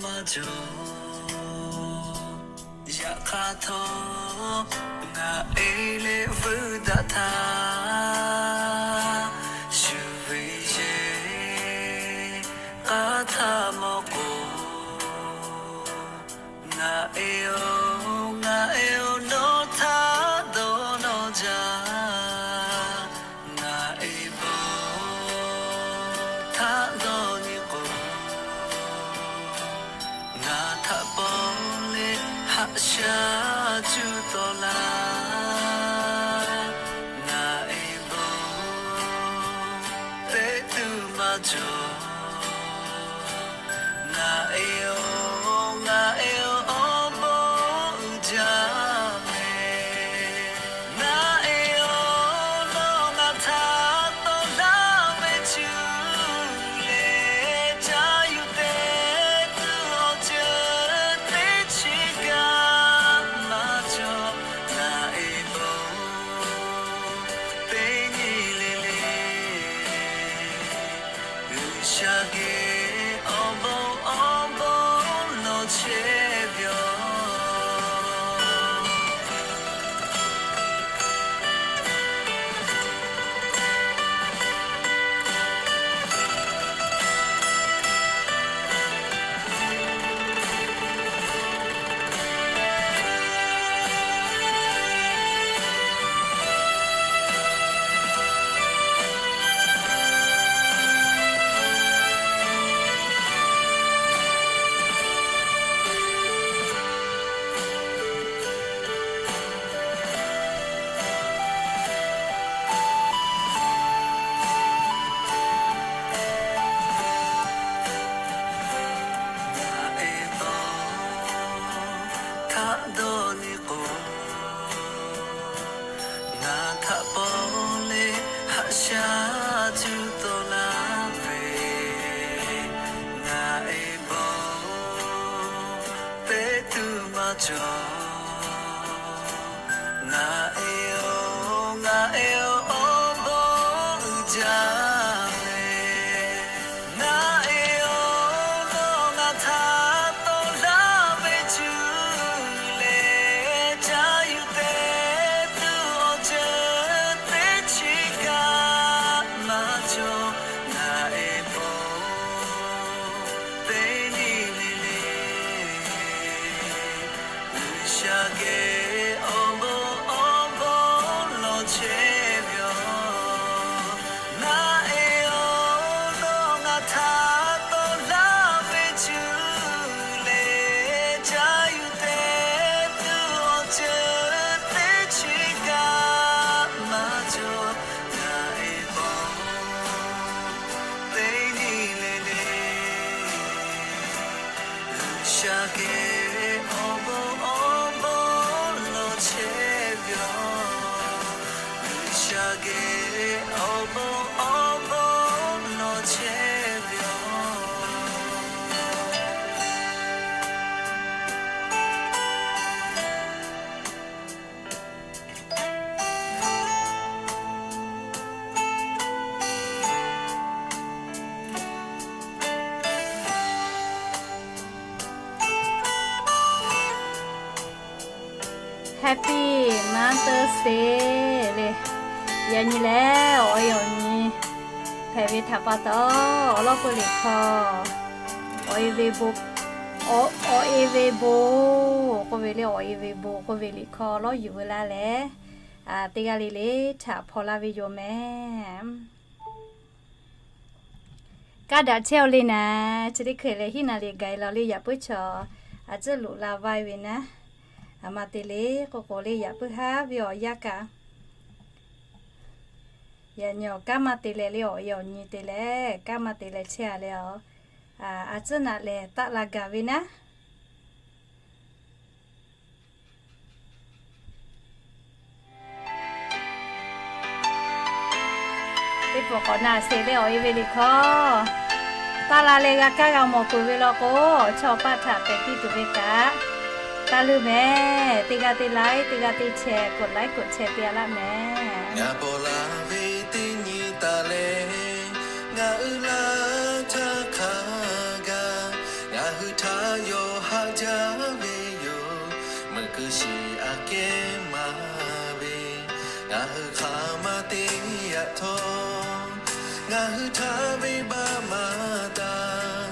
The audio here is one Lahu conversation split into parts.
maˇ cawˬ. Yaꞈ hk'aˇ htawˇ, ngaˬ e leh vuiˇ daꞈ htaˇ, shu ve yeˬ k'aˉ htaˇ mawˇ k'o, ngaˬ e-oˬ, ngaˬ e-oˬ, nawˬ htaꞈ dawˇ nawˇ jaˇ. Ngaˬ e bon htaꞈ dawˇ nyi k'o, ngaˬ htaꞈ paw leh haꞈ shaˉ cuˇ taw laˇ. Ngaˬ e bon teˇ tuˬ maˇ cawˬ. Ngaˬ e-oˬ, ngaˬ e-oˬ, awˬ bon uiˍ jaˇ ve. Ngaˬ e-oˬ, nawˬ ngaˬ htaꞈ tawˆ laˇ ve cuˇ leh caˇ yuˬ teˇ tuˬ awˬ ceuˬ teˇ chi kaꞈ maˇ cawˬ. Ngaˬ e bon teˇ nyi le le, G'uiˬsha geh awˬ bon awˬ bon lawˬ chehˇ ve yoˬ. Ngaˬ e bon htaꞈ dawˇ nyi k'o, ngaˬ htaꞈ paw leh haꞈ shaˉ cuˇ taw laˇ ve. Ngaˬ e bon teˇ tuˬ maˇ cawˬ. Ngaˬ e-oˬ, ngaˬ e-oˬ, awˬ bon uiˍ jaˇ ve. Ngaˬ e-oˬ, nawˬ ngaˬ htaꞈ tawˆ laˇ ve cuˇ leh caˇ yuˬ teˇ tuˬ awˬ ceuˬ teˇ chi kaꞈ maˇ cawˬ. Ngaˬ e bon teˇ nyi le le, G'uiˬsha geh awˬ bon awˬ bon lawˬ chehˇ ve yoˬ. Ngaˬ e-oˬ, nawˬ ngaˬ htaꞈ tawˆ laˇ ve cuˇ leh caˇ yuˬ teˇ tuˬ awˬ ceuˬ teˇ chi kaꞈ maˇ cawˬ. Ngaˬ e bon teˇ nyi le le, G'uiˬsha geh awˬ bon awˬ bon lawˬ chehˇ ve yoˬ. G'uiˬsha geh awˬ bon awˬ bon lawˬ chehˇ ve yoˬ. Happy Mother's Day le. Yaꞈ nyi lehˬ, awˬ e awˬ nyi hpehꞈ ve htaꞈ pa taw, awˬ lawn k'oˆ le hkawˇ, awˬ e ve bon, awˬ e ve bon k'oˆ ve le, awˬ e ve bon k'oˆ ve liꞈ hkawˇ lawˉ yuˬ veu laˇ leh, teˇ g'aˇ le le htaꞈ hpaw laˇ ve yoˬ mehˍ. Kaˇ daꞈ chehˇ-oˬ le naˍ, chi teˇ hkeh leh hiˉ naˍ riˍ gaˬ-e law le yaꞈ puiˉ chaw, a tcuhˉ loꞈ la vaˇ ve naˉ, a ma te le k'o k'o le yaꞈ puiˉ haˉ ve awˬ yanˇ kaꞈ, yaꞈ nyi awˬ kanˉ maˇ te leh le awˬ e awˬ nyi te leh kanˉ maˇ te leh chehˇ-a leh, a tcuhˉ naꞈ lehˬ taˆ la gaˬ ve naˉ. Teˇ pawˆ k'awꞈ na sheˍ leh awˬ e ve liꞈ hkawˇ, taˇ la leh g'a kaˇ g'a mawˬ peuˬ ve law k'o, chaw paˆ htaꞈ pehˬ piˇ tuˬ ve kaꞈ taˇ leuˇ mehˍ. Teˇ g'aˇ teˇ laiˉ, teˇ g'aˇ teˇ chehˇ, กดไลค์ กดแชร์ te-a laˇ mehˍ. Ngaˬ paw la ve teˇ nyi taˍ leh, ngaˬ hui laˇ htaˇ hk'a gaˬ, ngaˬ hui Ngaˬ hui hk'aˬ ma te yaꞈ htawˇ, ngaˬ hui htaꞈ venˇbaˆ maˍ taˍ.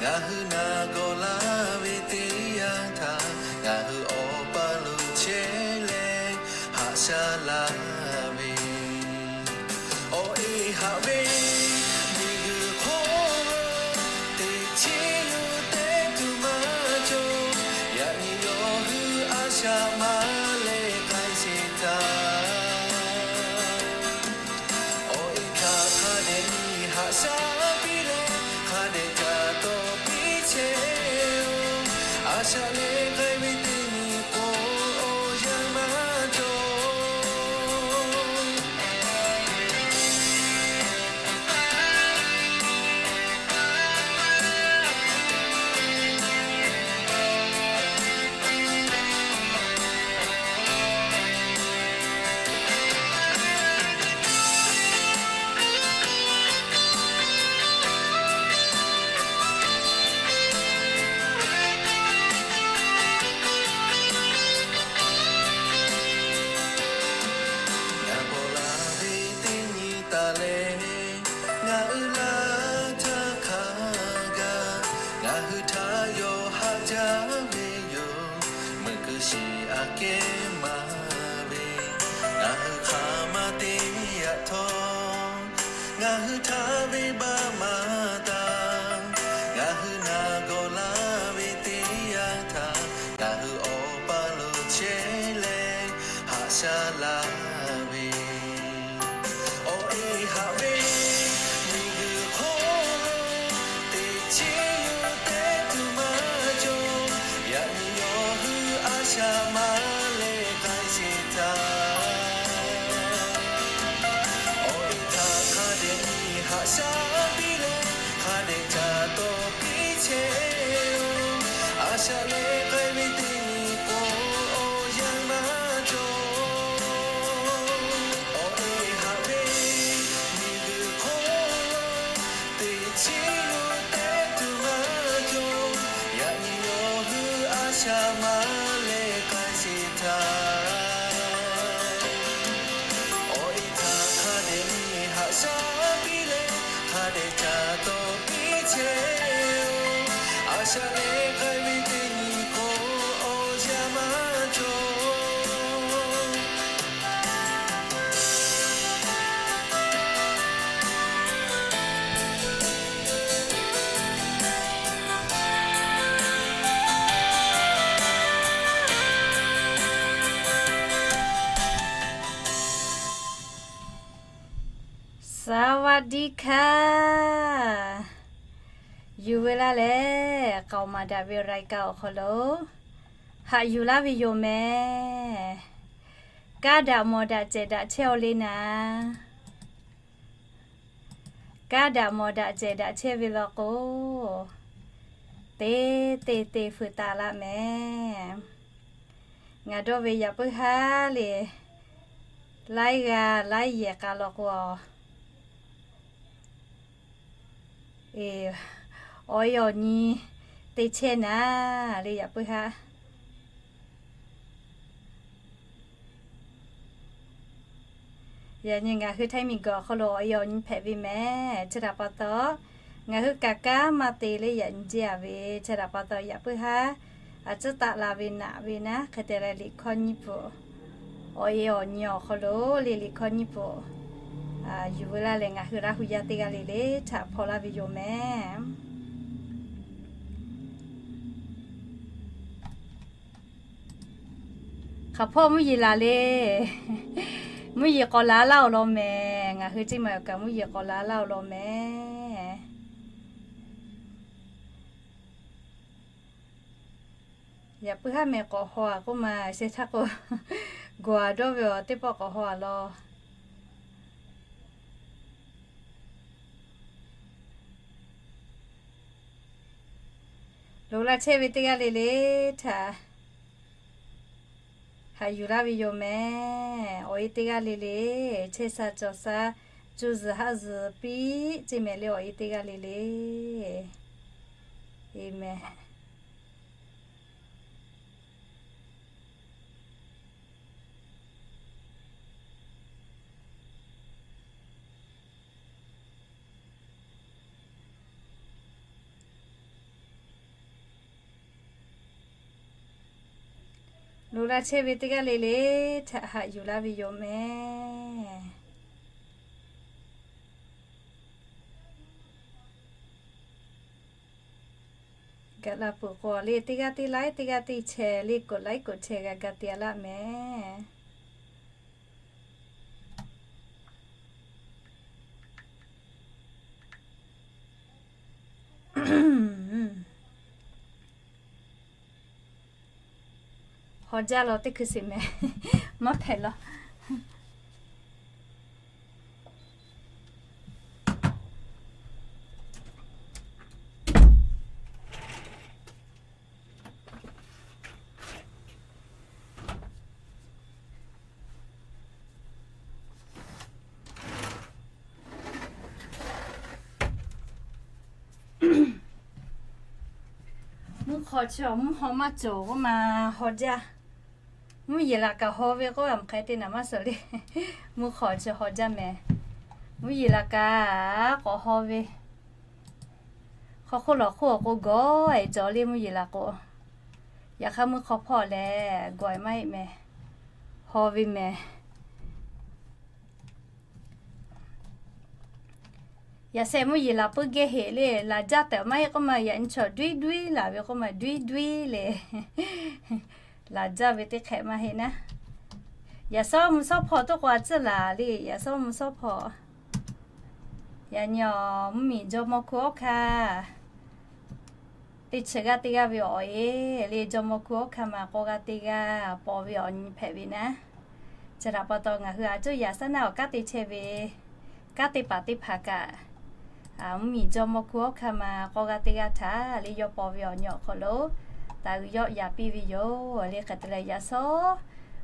Ngaˬ hui naˬ gawˬ laˇ ve teˇ yanˇ htaꞈ ngaˬ hui awˬ paˇ lo chehˇ leh haꞈ shaˉ laˇ ve, awˬ e haꞈ ve miˬguiˬ hk'oˆ lo teꞈ chiˉ yuˬ te tuˬ maˇ cawˬ. Yaꞈ nyi yawˇ hui a shaꞈ ma leh k'ai sheˍ htaˇ, awˬ e htaꞈ hk'a dehꞈ nyi haꞈ shaˉ piˇ leh hk'a dehꞈ ca tawˍ piˇ chehˇ-oˬ. A shaꞈ leh k'ai ve teˇ nyi k'o, awˬ yanˇ maˇ cawˬ. Ngaˬ bawˬ laˬ ve teˇ nyi taˍ leh, ngaˬ uiˍ laˇ htaˇ hk'a gaˬ ngaˬ hui htaꞈ yawˇ haꞈ jaˇ ve yoˬ. Meuꞈ keu shiˍ aꞈ kehˉ maˍ ve ngaˬ hui hk'aˬ ma te yaꞈ htawˇ, ngaˬ hui htaꞈ venˇbaˆ maˍ taˍ. Ngaˬ hui naˬ gawˬ laˇ ve teˇ yanˇ htaꞈ ngaˬ hui awˬ paˇ lo chehˇ leh haꞈ shaˉ laˇ ve, awˬ e haꞈ ve miˬguiˬ hk'oˆ lo teꞈ chiˉ yuˬ te tuˬ maˇ cawˬ. Yaꞈ nyi yawˇ hui a shaꞈ ma leh k'ai sheˍ htaˇ, awˬ e htaꞈ hk'a dehꞈ nyi haꞈ shaˉ piˇ leh hk'a dehꞈ ca tawˍ piˇ chehˇ-oˬ. A shaꞈ leh k'ai ve teˇ nyi k'o, awˬ yanˇ maˇ cawˬ. Awˬ e haꞈ ve miˬguiˬ hk'oˆ lo teꞈ chiˉ yuˬ te tuˬ maˇ cawˬ. Yaꞈ nyi yawˇ hui a shaꞈ ma leh k'ai sheˍ htaˇ, awˬ e htaꞈ hk'a dehꞈ nyi haꞈ shaˉ piˇ leh hk'a dehꞈ ca tawˍ piˇ chehˇ-oˬ. A shaꞈ leh k'ai ve teˇ nyi k'o, awˬ yanˇ maˇ cawˬ. Saˍvaˍdiˆ hkaˇ. Yuˬ veu laˇ leh, k'aoˍ maˍ daꞈ ve รายการ awˬ hk'aw lo haꞈ yuˬ laˇ ve yoˬ mehˍ. Kaˇ daꞈ mawˬ daꞈ cehˬ daꞈ chehˇ-aw le naˍ. Kaˇ daꞈ mawˬ daꞈ cehˬ daꞈ chehˇ ve law k'o, teˇ te te feu taˍ laˇ mehˍ. Ngaˬ dawˇ ve yaꞈ puiˉ haˉ le, laiˉ g'aˇ laiˉ yehˬ k'a law k'o, awˬ e awˬ nyi te chehˇ naˍ le yaꞈ puiˉ haˉ. Yaꞈ nyi ngaˬ hui Htaiˇ miˬguiˬ awˬ hk'aw lo awˬ e awˬ nyi hpehꞈ ve mehˍ. Chi htaꞈ pa taw, ngaˬ hui kaꞈ kanˉ maˇ te le yaꞈ nyi jeˇ-a ve. Chi htaꞈ pa taw yaꞈ puiˉ haˉ a tcuhˉ taˆ la ve naꞈ ve naˉ hk'e te leh liꞈ hkawˇ nyiˇ pfuhꞈ, awˬ e awˬ nyi awˬ hk'aw lo le liꞈ hkawˇ nyiˇ pfuhꞈ yuˬ veu laˇ leh, ngaˬ hui Laˇ hu yaˇ teˇ g'aˇ le le htaꞈ hpaw laˇ ve yoˬ mehˍ. Hk'aˬ hpawˇ mvuhˇ yeˬ laˬ le. Mvuhˇ yeˬ k'awꞈ la laˇ-oˬ law mehˍ. Ngaˬ hui ceˇ maˬ awˬ kaꞈ mvuhˇ yeˬ k'awꞈ la laˇ-oˬ law mehˍ. Yaꞈ puiˉ haˉ mehˍ k'awꞈ haw-a k'oˆ ma sheh htaˇ k'o, gawˬ-a dawˇ ve awˬ teˇ pawˆ k'awꞈ haw-a law. Loꞈ la chehˇ ve teˇ g'aˇ le le htaꞈ haꞈ yuˬ laˇ ve yoˬ mehˍ. Awˬ e teˇ g'aˇ le le chehˇ sha cawˬ sha, cuˇ zuhˬ haˆ zuhˬ piˇ ceˇ mehˍ le awˬ e teˇ g'aˇ le le. Aˍmenˍ. Laˇ chehˇ ve teˇ g'aˇ le le htaꞈ haꞈ yuˬ laˇ ve yoˬ mehˍ. Gaˬ la peuˬ k'o le, teˇ g'aˇ teˇ laiˉ, teˇ g'aˇ teˇ chehˇ le, กดไลค์ กดแชร์ g'a ga te a laˇ mehˍ. Haw jaˇ law teˇ hkui sheˍ mehˍ. Maˇ hpehꞈ law. Mvuhˇ hk'aw chi awˬ mvuhˇ haw maˇ cawˬ k'oˆ ma haw jaˇ. Mvuhˇ yeˬ laꞈ kaꞈ haw ve k'oˆ a, mvuhˇ hk'aˬ te naˍ maˇ suhˍ le. Mvuhˇ hk'aw chi haw jaˇ mehˍ. Mvuhˇ yeˬ laꞈ kaꞈ k'awꞈ haw ve. Hk'aw hk'oˆ lawˬ hk'oˆ awˬ k'o gawˬ e cawˬ le mvuhˇ yeˬ laꞈ k'o. Yaꞈ hk'aˇ mvuhˇ hk'aw hpawˇ lehˬ gawˬ e maˇ heˆ mehˍ. Haw ve mehˍ. Yaꞈ sheh mvuhˇ yeˬ laꞈ puiˉ geh heꞈ le, laˬ jaˇ tehꞈ maˇ heˆ k'oˆ ma, yaꞈ nyi chaw duiˉ duiˉ laˬ ve k'oˆ ma, duiˉ duiˉ le. Laˬ jaˇ ve teˇ hk'ehꞈ maˇ heˆ naˉ. Yaꞈ shawˉ mvuhˇ shawˉ hpawˇ tuˉ k'o a tcuhˉ laˬ le, yaꞈ shawˉ mvuhˇ shawˉ hpawˇ. Yaꞈ nyi awˬ mvuhˇ miˬ jawˇ mawˇ hkuˇ awˉ hkanˇ teˇ chi g'aˇ teˇ g'aˇ ve awˬ e le, jawˇ mawˇ hkuˇ awˉ hkanˇ ma k'awˇ g'aˇ teˇ g'aˇ paw ve awˬ nyi hpehꞈ ve naˉ. Chi htaꞈ pa taw ngaˬ hui a cuˇ yaꞈ shaˉ naˉ awˬ kanˉ te chehˇ ve kanˉ teˇ hpaˍ teˇ hpaˍ kaꞈ, mvuhˇ miˬ jawˇ mawˇ hkuˇ awˉ hkanˇ ma k'awˇ g'aˇ teˇ g'aˇ htaꞈ le yawˇ paw ve awˬ nyi awˬ hk'aw lo taˍ uiˍ yawˆ yaꞈ piˇ ve yoˬ. Le hk'e te leh yaꞈ shawˉ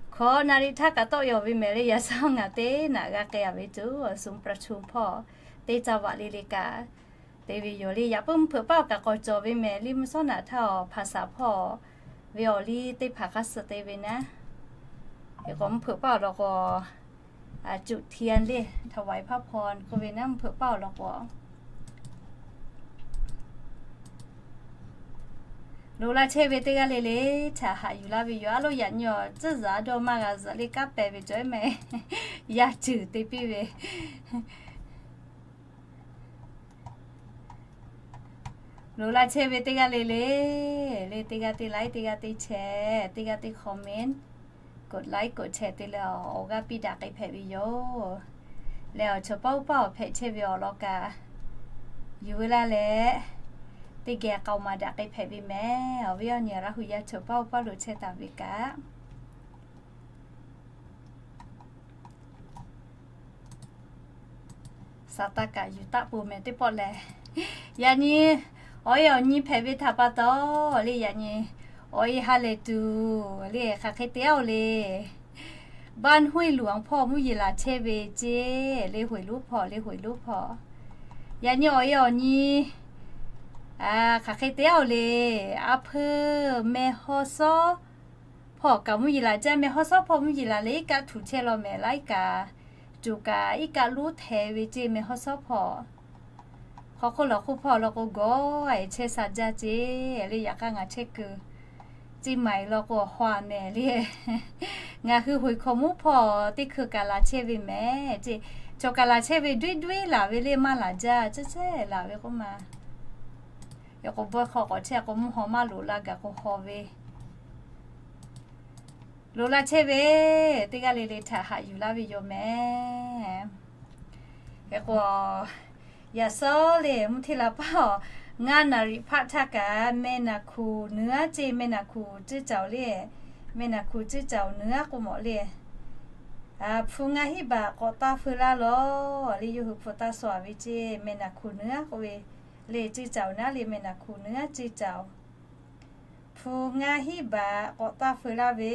hkawꞈ naˍ riˍ htaˇ kaꞈ tawˆ yaw ve mehˍ le, yaꞈ shawˉ ngaˬ teˇ naꞈ g'a k'ai a ve tuˬ awˬ suhˍ ประชุม hpawˇ teˇ caˇ vaꞈ le le kaꞈ te ve yoˬ le. Yaꞈ puiˉ mvuhˇ hpeuꞈ paˉ awˬ kaꞈ k'awꞈ cawˬ ve mehˍ le, mvuhˇ shawˉ naꞈ htaˇ awˬ hpaˍ shaˍ hpawˇ ve awˬ liˇ teˇ hpaˍ hk'a suh te ve naˉ. Hk'e k'o mvuhˇ hpeuꞈ paˉ awˬ lawn k'o, cuꞈ htiˇ le, htaꞈ waiˍ hpaˇ hpaw k'oˆ ve naˉ, mvuhˇ hpeuꞈ paˉ awˬ lawn k'o Loꞈ la chehˇ ve teˇ g'aˇ le le htaꞈ haꞈ yuˬ laˇ ve yoˬ. A loˍ yaꞈ nyi awˬ tcuhˉ zuhˍ a dawˇ maˇ g'a zuhꞈ le, kanˉ pehˍ ve cawˬ e mehˍ, yaˇ ceuˬ te piˇ ve. Loꞈ la chehˇ ve teˇ g'aˇ le le, le teˇ g'aˇ teˇ like, teˇ g'aˇ teˇ share, teˇ g'aˇ teˇ comment, กดไลค์ กดแชร์ te leh awˬ g'aˇ piˇ daꞈ k'ai hpehꞈ ve yoˬ. Leh awˬ chawˬ paˇ oˇ paˇ awˬ hpehꞈ chehˇ ve awˬ lawn kaꞈ yuˬ veu laˇ leh, teˇ geh k'aoˍ maˍ daꞈ k'ai hpehꞈ ve mehˍ. Awˬ viˉ awˬ nyi Laˇ hu yaˇ chawˬ paˇ oˇ paˇ lo chehˇ taˍ ve kaꞈ, saˍ taˇ kaꞈ yuˬ taˆ peuˬ mehˍ teˇ pawˆ lehˬ. Yaꞈ nyi awˬ e awˬ nyi hpehꞈ ve htaꞈ pa taw le, yaꞈ nyi awˬ e ha lehˬ tuˬ le, hk'aˬ hk'e te aˉ-oˬ le. บ้านห้วยหลวง hpawˇ mvuhˇ yeˬ laˬ chehˇ ve ceˇ le, Huiˍ lonˉ hpawˇ le, Huiˍ lonˉ hpawˇ. Yaꞈ nyi awˬ e awˬ nyi hk'aˬ hk'e te aˉ-oˬ le. อำเภอแม่ฮ่องสอน hpawˇ kaꞈ mvuhˇ yeˬ laˬ jaˇ, แม่ฮ่องสอน hpawˇ mvuhˇ yeˬ laˬ leh iˉ kaˆ htuꞈ chehˇ law mehˍ laiˉ kaꞈ, tuˬ kaꞈ iˉ kaˆ lonˉ hteh ve ceˇ แม่ฮ่องสอน hpawˇ. Hk'aw hk'oˆ lawˬ hk'oˆ hpawˇ law k'o gawˬ e chehˇ sha jaˇ ceˇ le. Yaꞈ hk'aˇ ngaˬ chehˇ kuiˬ เชียงใหม่ law k'o awˬ haw a mehˍ le. Ngaˬ hui Huiˍ hkawꞈ mvuhˇ hpawˇ teˇ hkui kaꞈ laˬ chehˇ ve mehˍ ceˇ. Chaw kaꞈ laˬ chehˇ ve duiˉ duiˉ laˬ ve le, maˇ laˬ jaˇ, chehˇ chehˇ laˬ ve k'oˆ ma. Yaꞈ k'o bawehˇ hk'aw k'awꞈ chehˇ k'o mvuhˇ haw maˇ loꞈ la gaˬ k'o haw ve. Loꞈ la chehˇ ve teˇ g'aˇ le le htaꞈ haꞈ yuˬ laˇ ve yoˬ mehˍ. Hk'e k'o, yaꞈ shawˉ le mvuhˇ hteˇ la paˇ awˬ ngaˇ naˍ riˍ hpaˆ htaˇ kaꞈ แม่นาคูเหนือ ceˇ, แม่นาคู cuˇ caoˬ le. แม่นาคู cuˇ caoˬ เหนือ k'oˆ mawꞈ le. Hpu ngaˇ hinˉ baꞈ k'awꞈ taˇ feu laˇ lawˬ le, yawˇ hui hpu taˇ sawˍ ve ceˇ, แม่นาคูเหนือ k'oˆ ve le. Cuˇ caoˬ naˉ le, แม่นาคูเหนือ cuˇ caoˬ. Hpu ngaˇ hinˉ baꞈ k'awꞈ taˇ feu laˇ ve.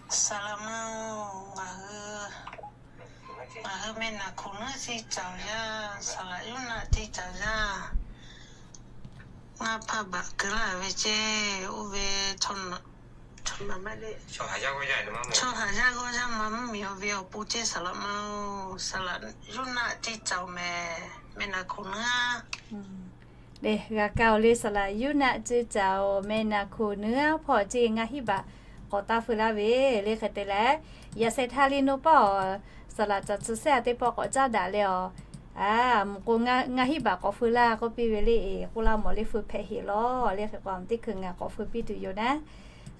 Saˍ laꞈ ma-oˬ, ngaˬ hui แม่นาคูเหนือ ceˇ caoˬ yaˇ, saˍ laꞈ yuˇ naˆ ceˇ caoˬ yaˇ, ngaˇ hpaˇ baꞈ keu laˇ ve ceˇ, oˇ ve chaw haˍ yaˇ g'awˇ yaˇ ma mvuhˇ miˬ awˬ ve awˬ pon ceˇ saˍ laꞈ ma-oˬ, saˍ laꞈ yuˇ naˆ ceˇ caoˬ mehˍ, แม่นาคูเหนือ. G'a kaˇ-oˬ le, saˍ laꞈ Yuˇ naˆ ceˇ caˍ-oˬ, meh naˬ hkuˬ nuˉ-aˉ hpawˇ ceˇ ngaˇ hinˉ baꞈ k'awꞈ taˇ feu laˇ ve le. Hk'e te leh, yaꞈ shehˍ htaˇ le naw paˆ-oˬ, saˍ laꞈ caˬ tcuh sehˉ-a teˇ pawˆ k'awꞈ caˉ daꞈ leh-aˬ, a, mvuhˇ k'o ngaˇ hinˉ baꞈ k'awꞈ feu laˇ k'oˆ piˇ ve le. Eˬ, k'oˆ laˇ mawˬ le, feu hpehꞈ heꞈ lawˬ le. Hk'e k'o, teˇ hkui ngaˬ k'awꞈ feu piˇ tuˬ yoˬ naˉ.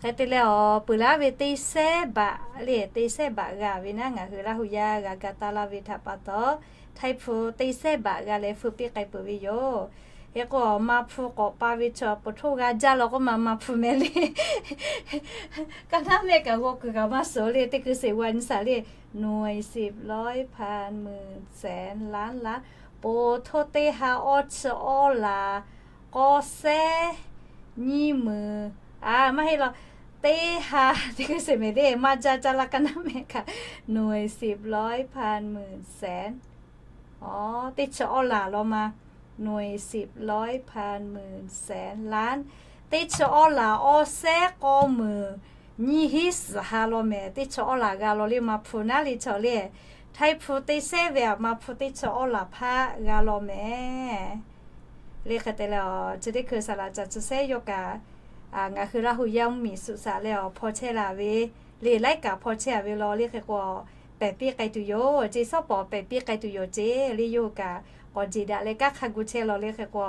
Hk'e te leh-aˬ, peuˬ laˇ ve teˇ sehˉ baꞈ le, teˇ sehˉ baꞈ g'a ve naˉ, ngaˬ hui Laˇ huˍ yaˇ g'a ga taˇ laˇ ve htaꞈ pa taw, Htaiˇ hpu teˇ sehˉ baꞈ g'a leh feu piˇ k'ai peuˬ ve yoˬ. Hk'e k'o, ma hpu k'awꞈ pa ve chaw po htoˇ g'a jaˇ law k'oˆ ma, ma hpu meh le. Ka naˉ mehˆ kaꞈ g'aw kuiˬ kaꞈ maˇ suhˍ le, teˇ hkui sheˍ wa nyi shaˍ le, หน่วย สิบ ร้อย พัน หมื่น แสน ล้าน ล้าน po htoˇ teˇ ha awˇ chi awˇ laˬ k'awˇ sehˉ nyiˇ meunˍ, a, maˇ heˆ law, teˇ ha, teˇ hkui sheˍ mehˍ le, maˇ jaˇ jaˇ laˇ ka naˉ mehˆ kaꞈ, หน่วย สิบ ร้อย พัน หมื่น แสน Aw, teˇ chi awˇ laˬ law ma, หน่วย สิบ ร้อย พัน หมื่น แสน ล้าน Teˇ chi awˇ laˬ awˇ sehˉ k'awˇ meunˍ nyiˇ hinˉ suhˍ ha law mehˍ. Teˇ chi awˇ laˬ g'a law le, ma hpu naˉ le chaw le. Htaiˇ hpu teˇ sehˉ ve-aˬ, ma hpu teˇ chi awˇ laˬ hpaˆ g'a law mehˍ. Le hk'e te leh-aˬ, chi teˇ hkui saˍ laꞈ caˬ tcuh sehˉ yawˇ kaꞈ, ngaˬ hui Laˇ huˍ yaˇ mvuhˇ miˬ suh shaˍ leh-aˬ, hpaw chehˇ laˬ ve le, laiˉ kaꞈ hpaw chehˇ-a ve law le. Hk'e k'o, pehˬ piˇ k'ai tuˬ yoˬ ceˇ, shawˉ pawˍ pehˬ piˇ k'ai tuˬ yoˬ ceˇ le. Yawˇ hui kaꞈ k'awꞈ jeˬ daꞈ leh kanˉ hk'a gu chehˇ law le. Hk'e k'o,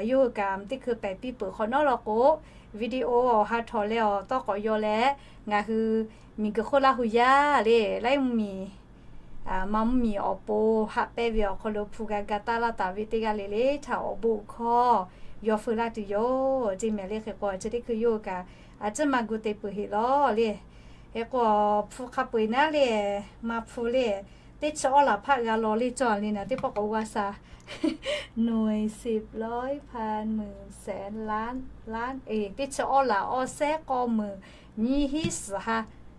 yawˇ hui kaꞈ teˇ hkui pehˬ piˇ peuˬ hk'awꞈ nawˉ law k'o, video awˬ ha htawnˍ leh awˬ tawˇ k'awꞈ yaw leh, ngaˬ hui miˬguiˬ hk'oˆ Laˇ huˍ yaˇ le, laiˉ mvuhˇ miˬ ma mvuhˇ miˬ awˬ pon haꞈ pehnˇ ve awˬ hk'aw lo hpu g'a ga taˇ laˇ taˍ ve teˇ g'aˇ le le htaꞈ awˬ bon hkawˇ yaw feu laˇ tuˬ yoˬ ceˇ mehˍ le. Hk'e k'o, chi teˇ hkui yawˇ hui kaꞈ a ciˉ maˇ gu te peuˬ heꞈ law le. Hk'e k'o, hpu hk'a peu-eˬ naˉ le, ma hpu le, teˇ chi awˇ laˬ hpaˆ g'a law le. Cawˬ le naˍ teˇ pawˆ k'awꞈ g'a sha, หน่วย สิบ ร้อย พัน หมื่น แสน ล้าน ล้าน e, teˇ chi awˇ laˬ awˇ sehˉ k'awˇ meunˍ nyiˇ hinˉ suhˍ ha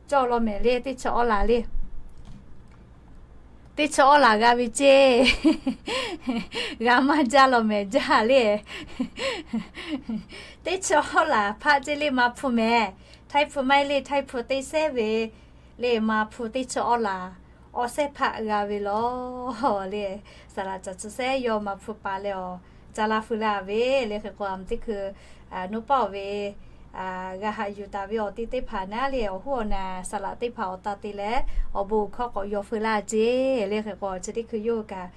cawˬ law mehˍ le. Teˇ chi awˇ laˬ le, teˇ chi awˇ laˬ g'a ve ceˇ, g'a maˇ jaˇ law mehˍ jaˇ le. Teˇ chi awˇ laˬ hpaˆ ceˇ le, ma hpu mehˍ. Htaiˇ hpu maˇ heˆ le, Htaiˇ hpu teˇ sehˉ ve le, ma hpu teˇ chi awˇ laˬ awˇ sehˉ hpaˆ g'a ve law le. Saˍ laꞈ caˬ tcuh sehˉ yawˇ ma hpu pa leh-aˬ, caˇ laˇ feu laˇ ve le. Hk'e k'o, a, teˇ hkui naw paˆ-oˬ ve g'a haꞈ yuˬ taˍ ve awˬ ti teˇ hpaˍ naˉ le, awˬ hoˉ awˬ naˍ saˍ laꞈ teˇ hpaˍ awˬ ta te leh awˬ bon hkawˇ k'awꞈ yaw feu laˇ ceˇ le. Hk'e k'o, chi teˇ hkui yawˇ hui kaꞈ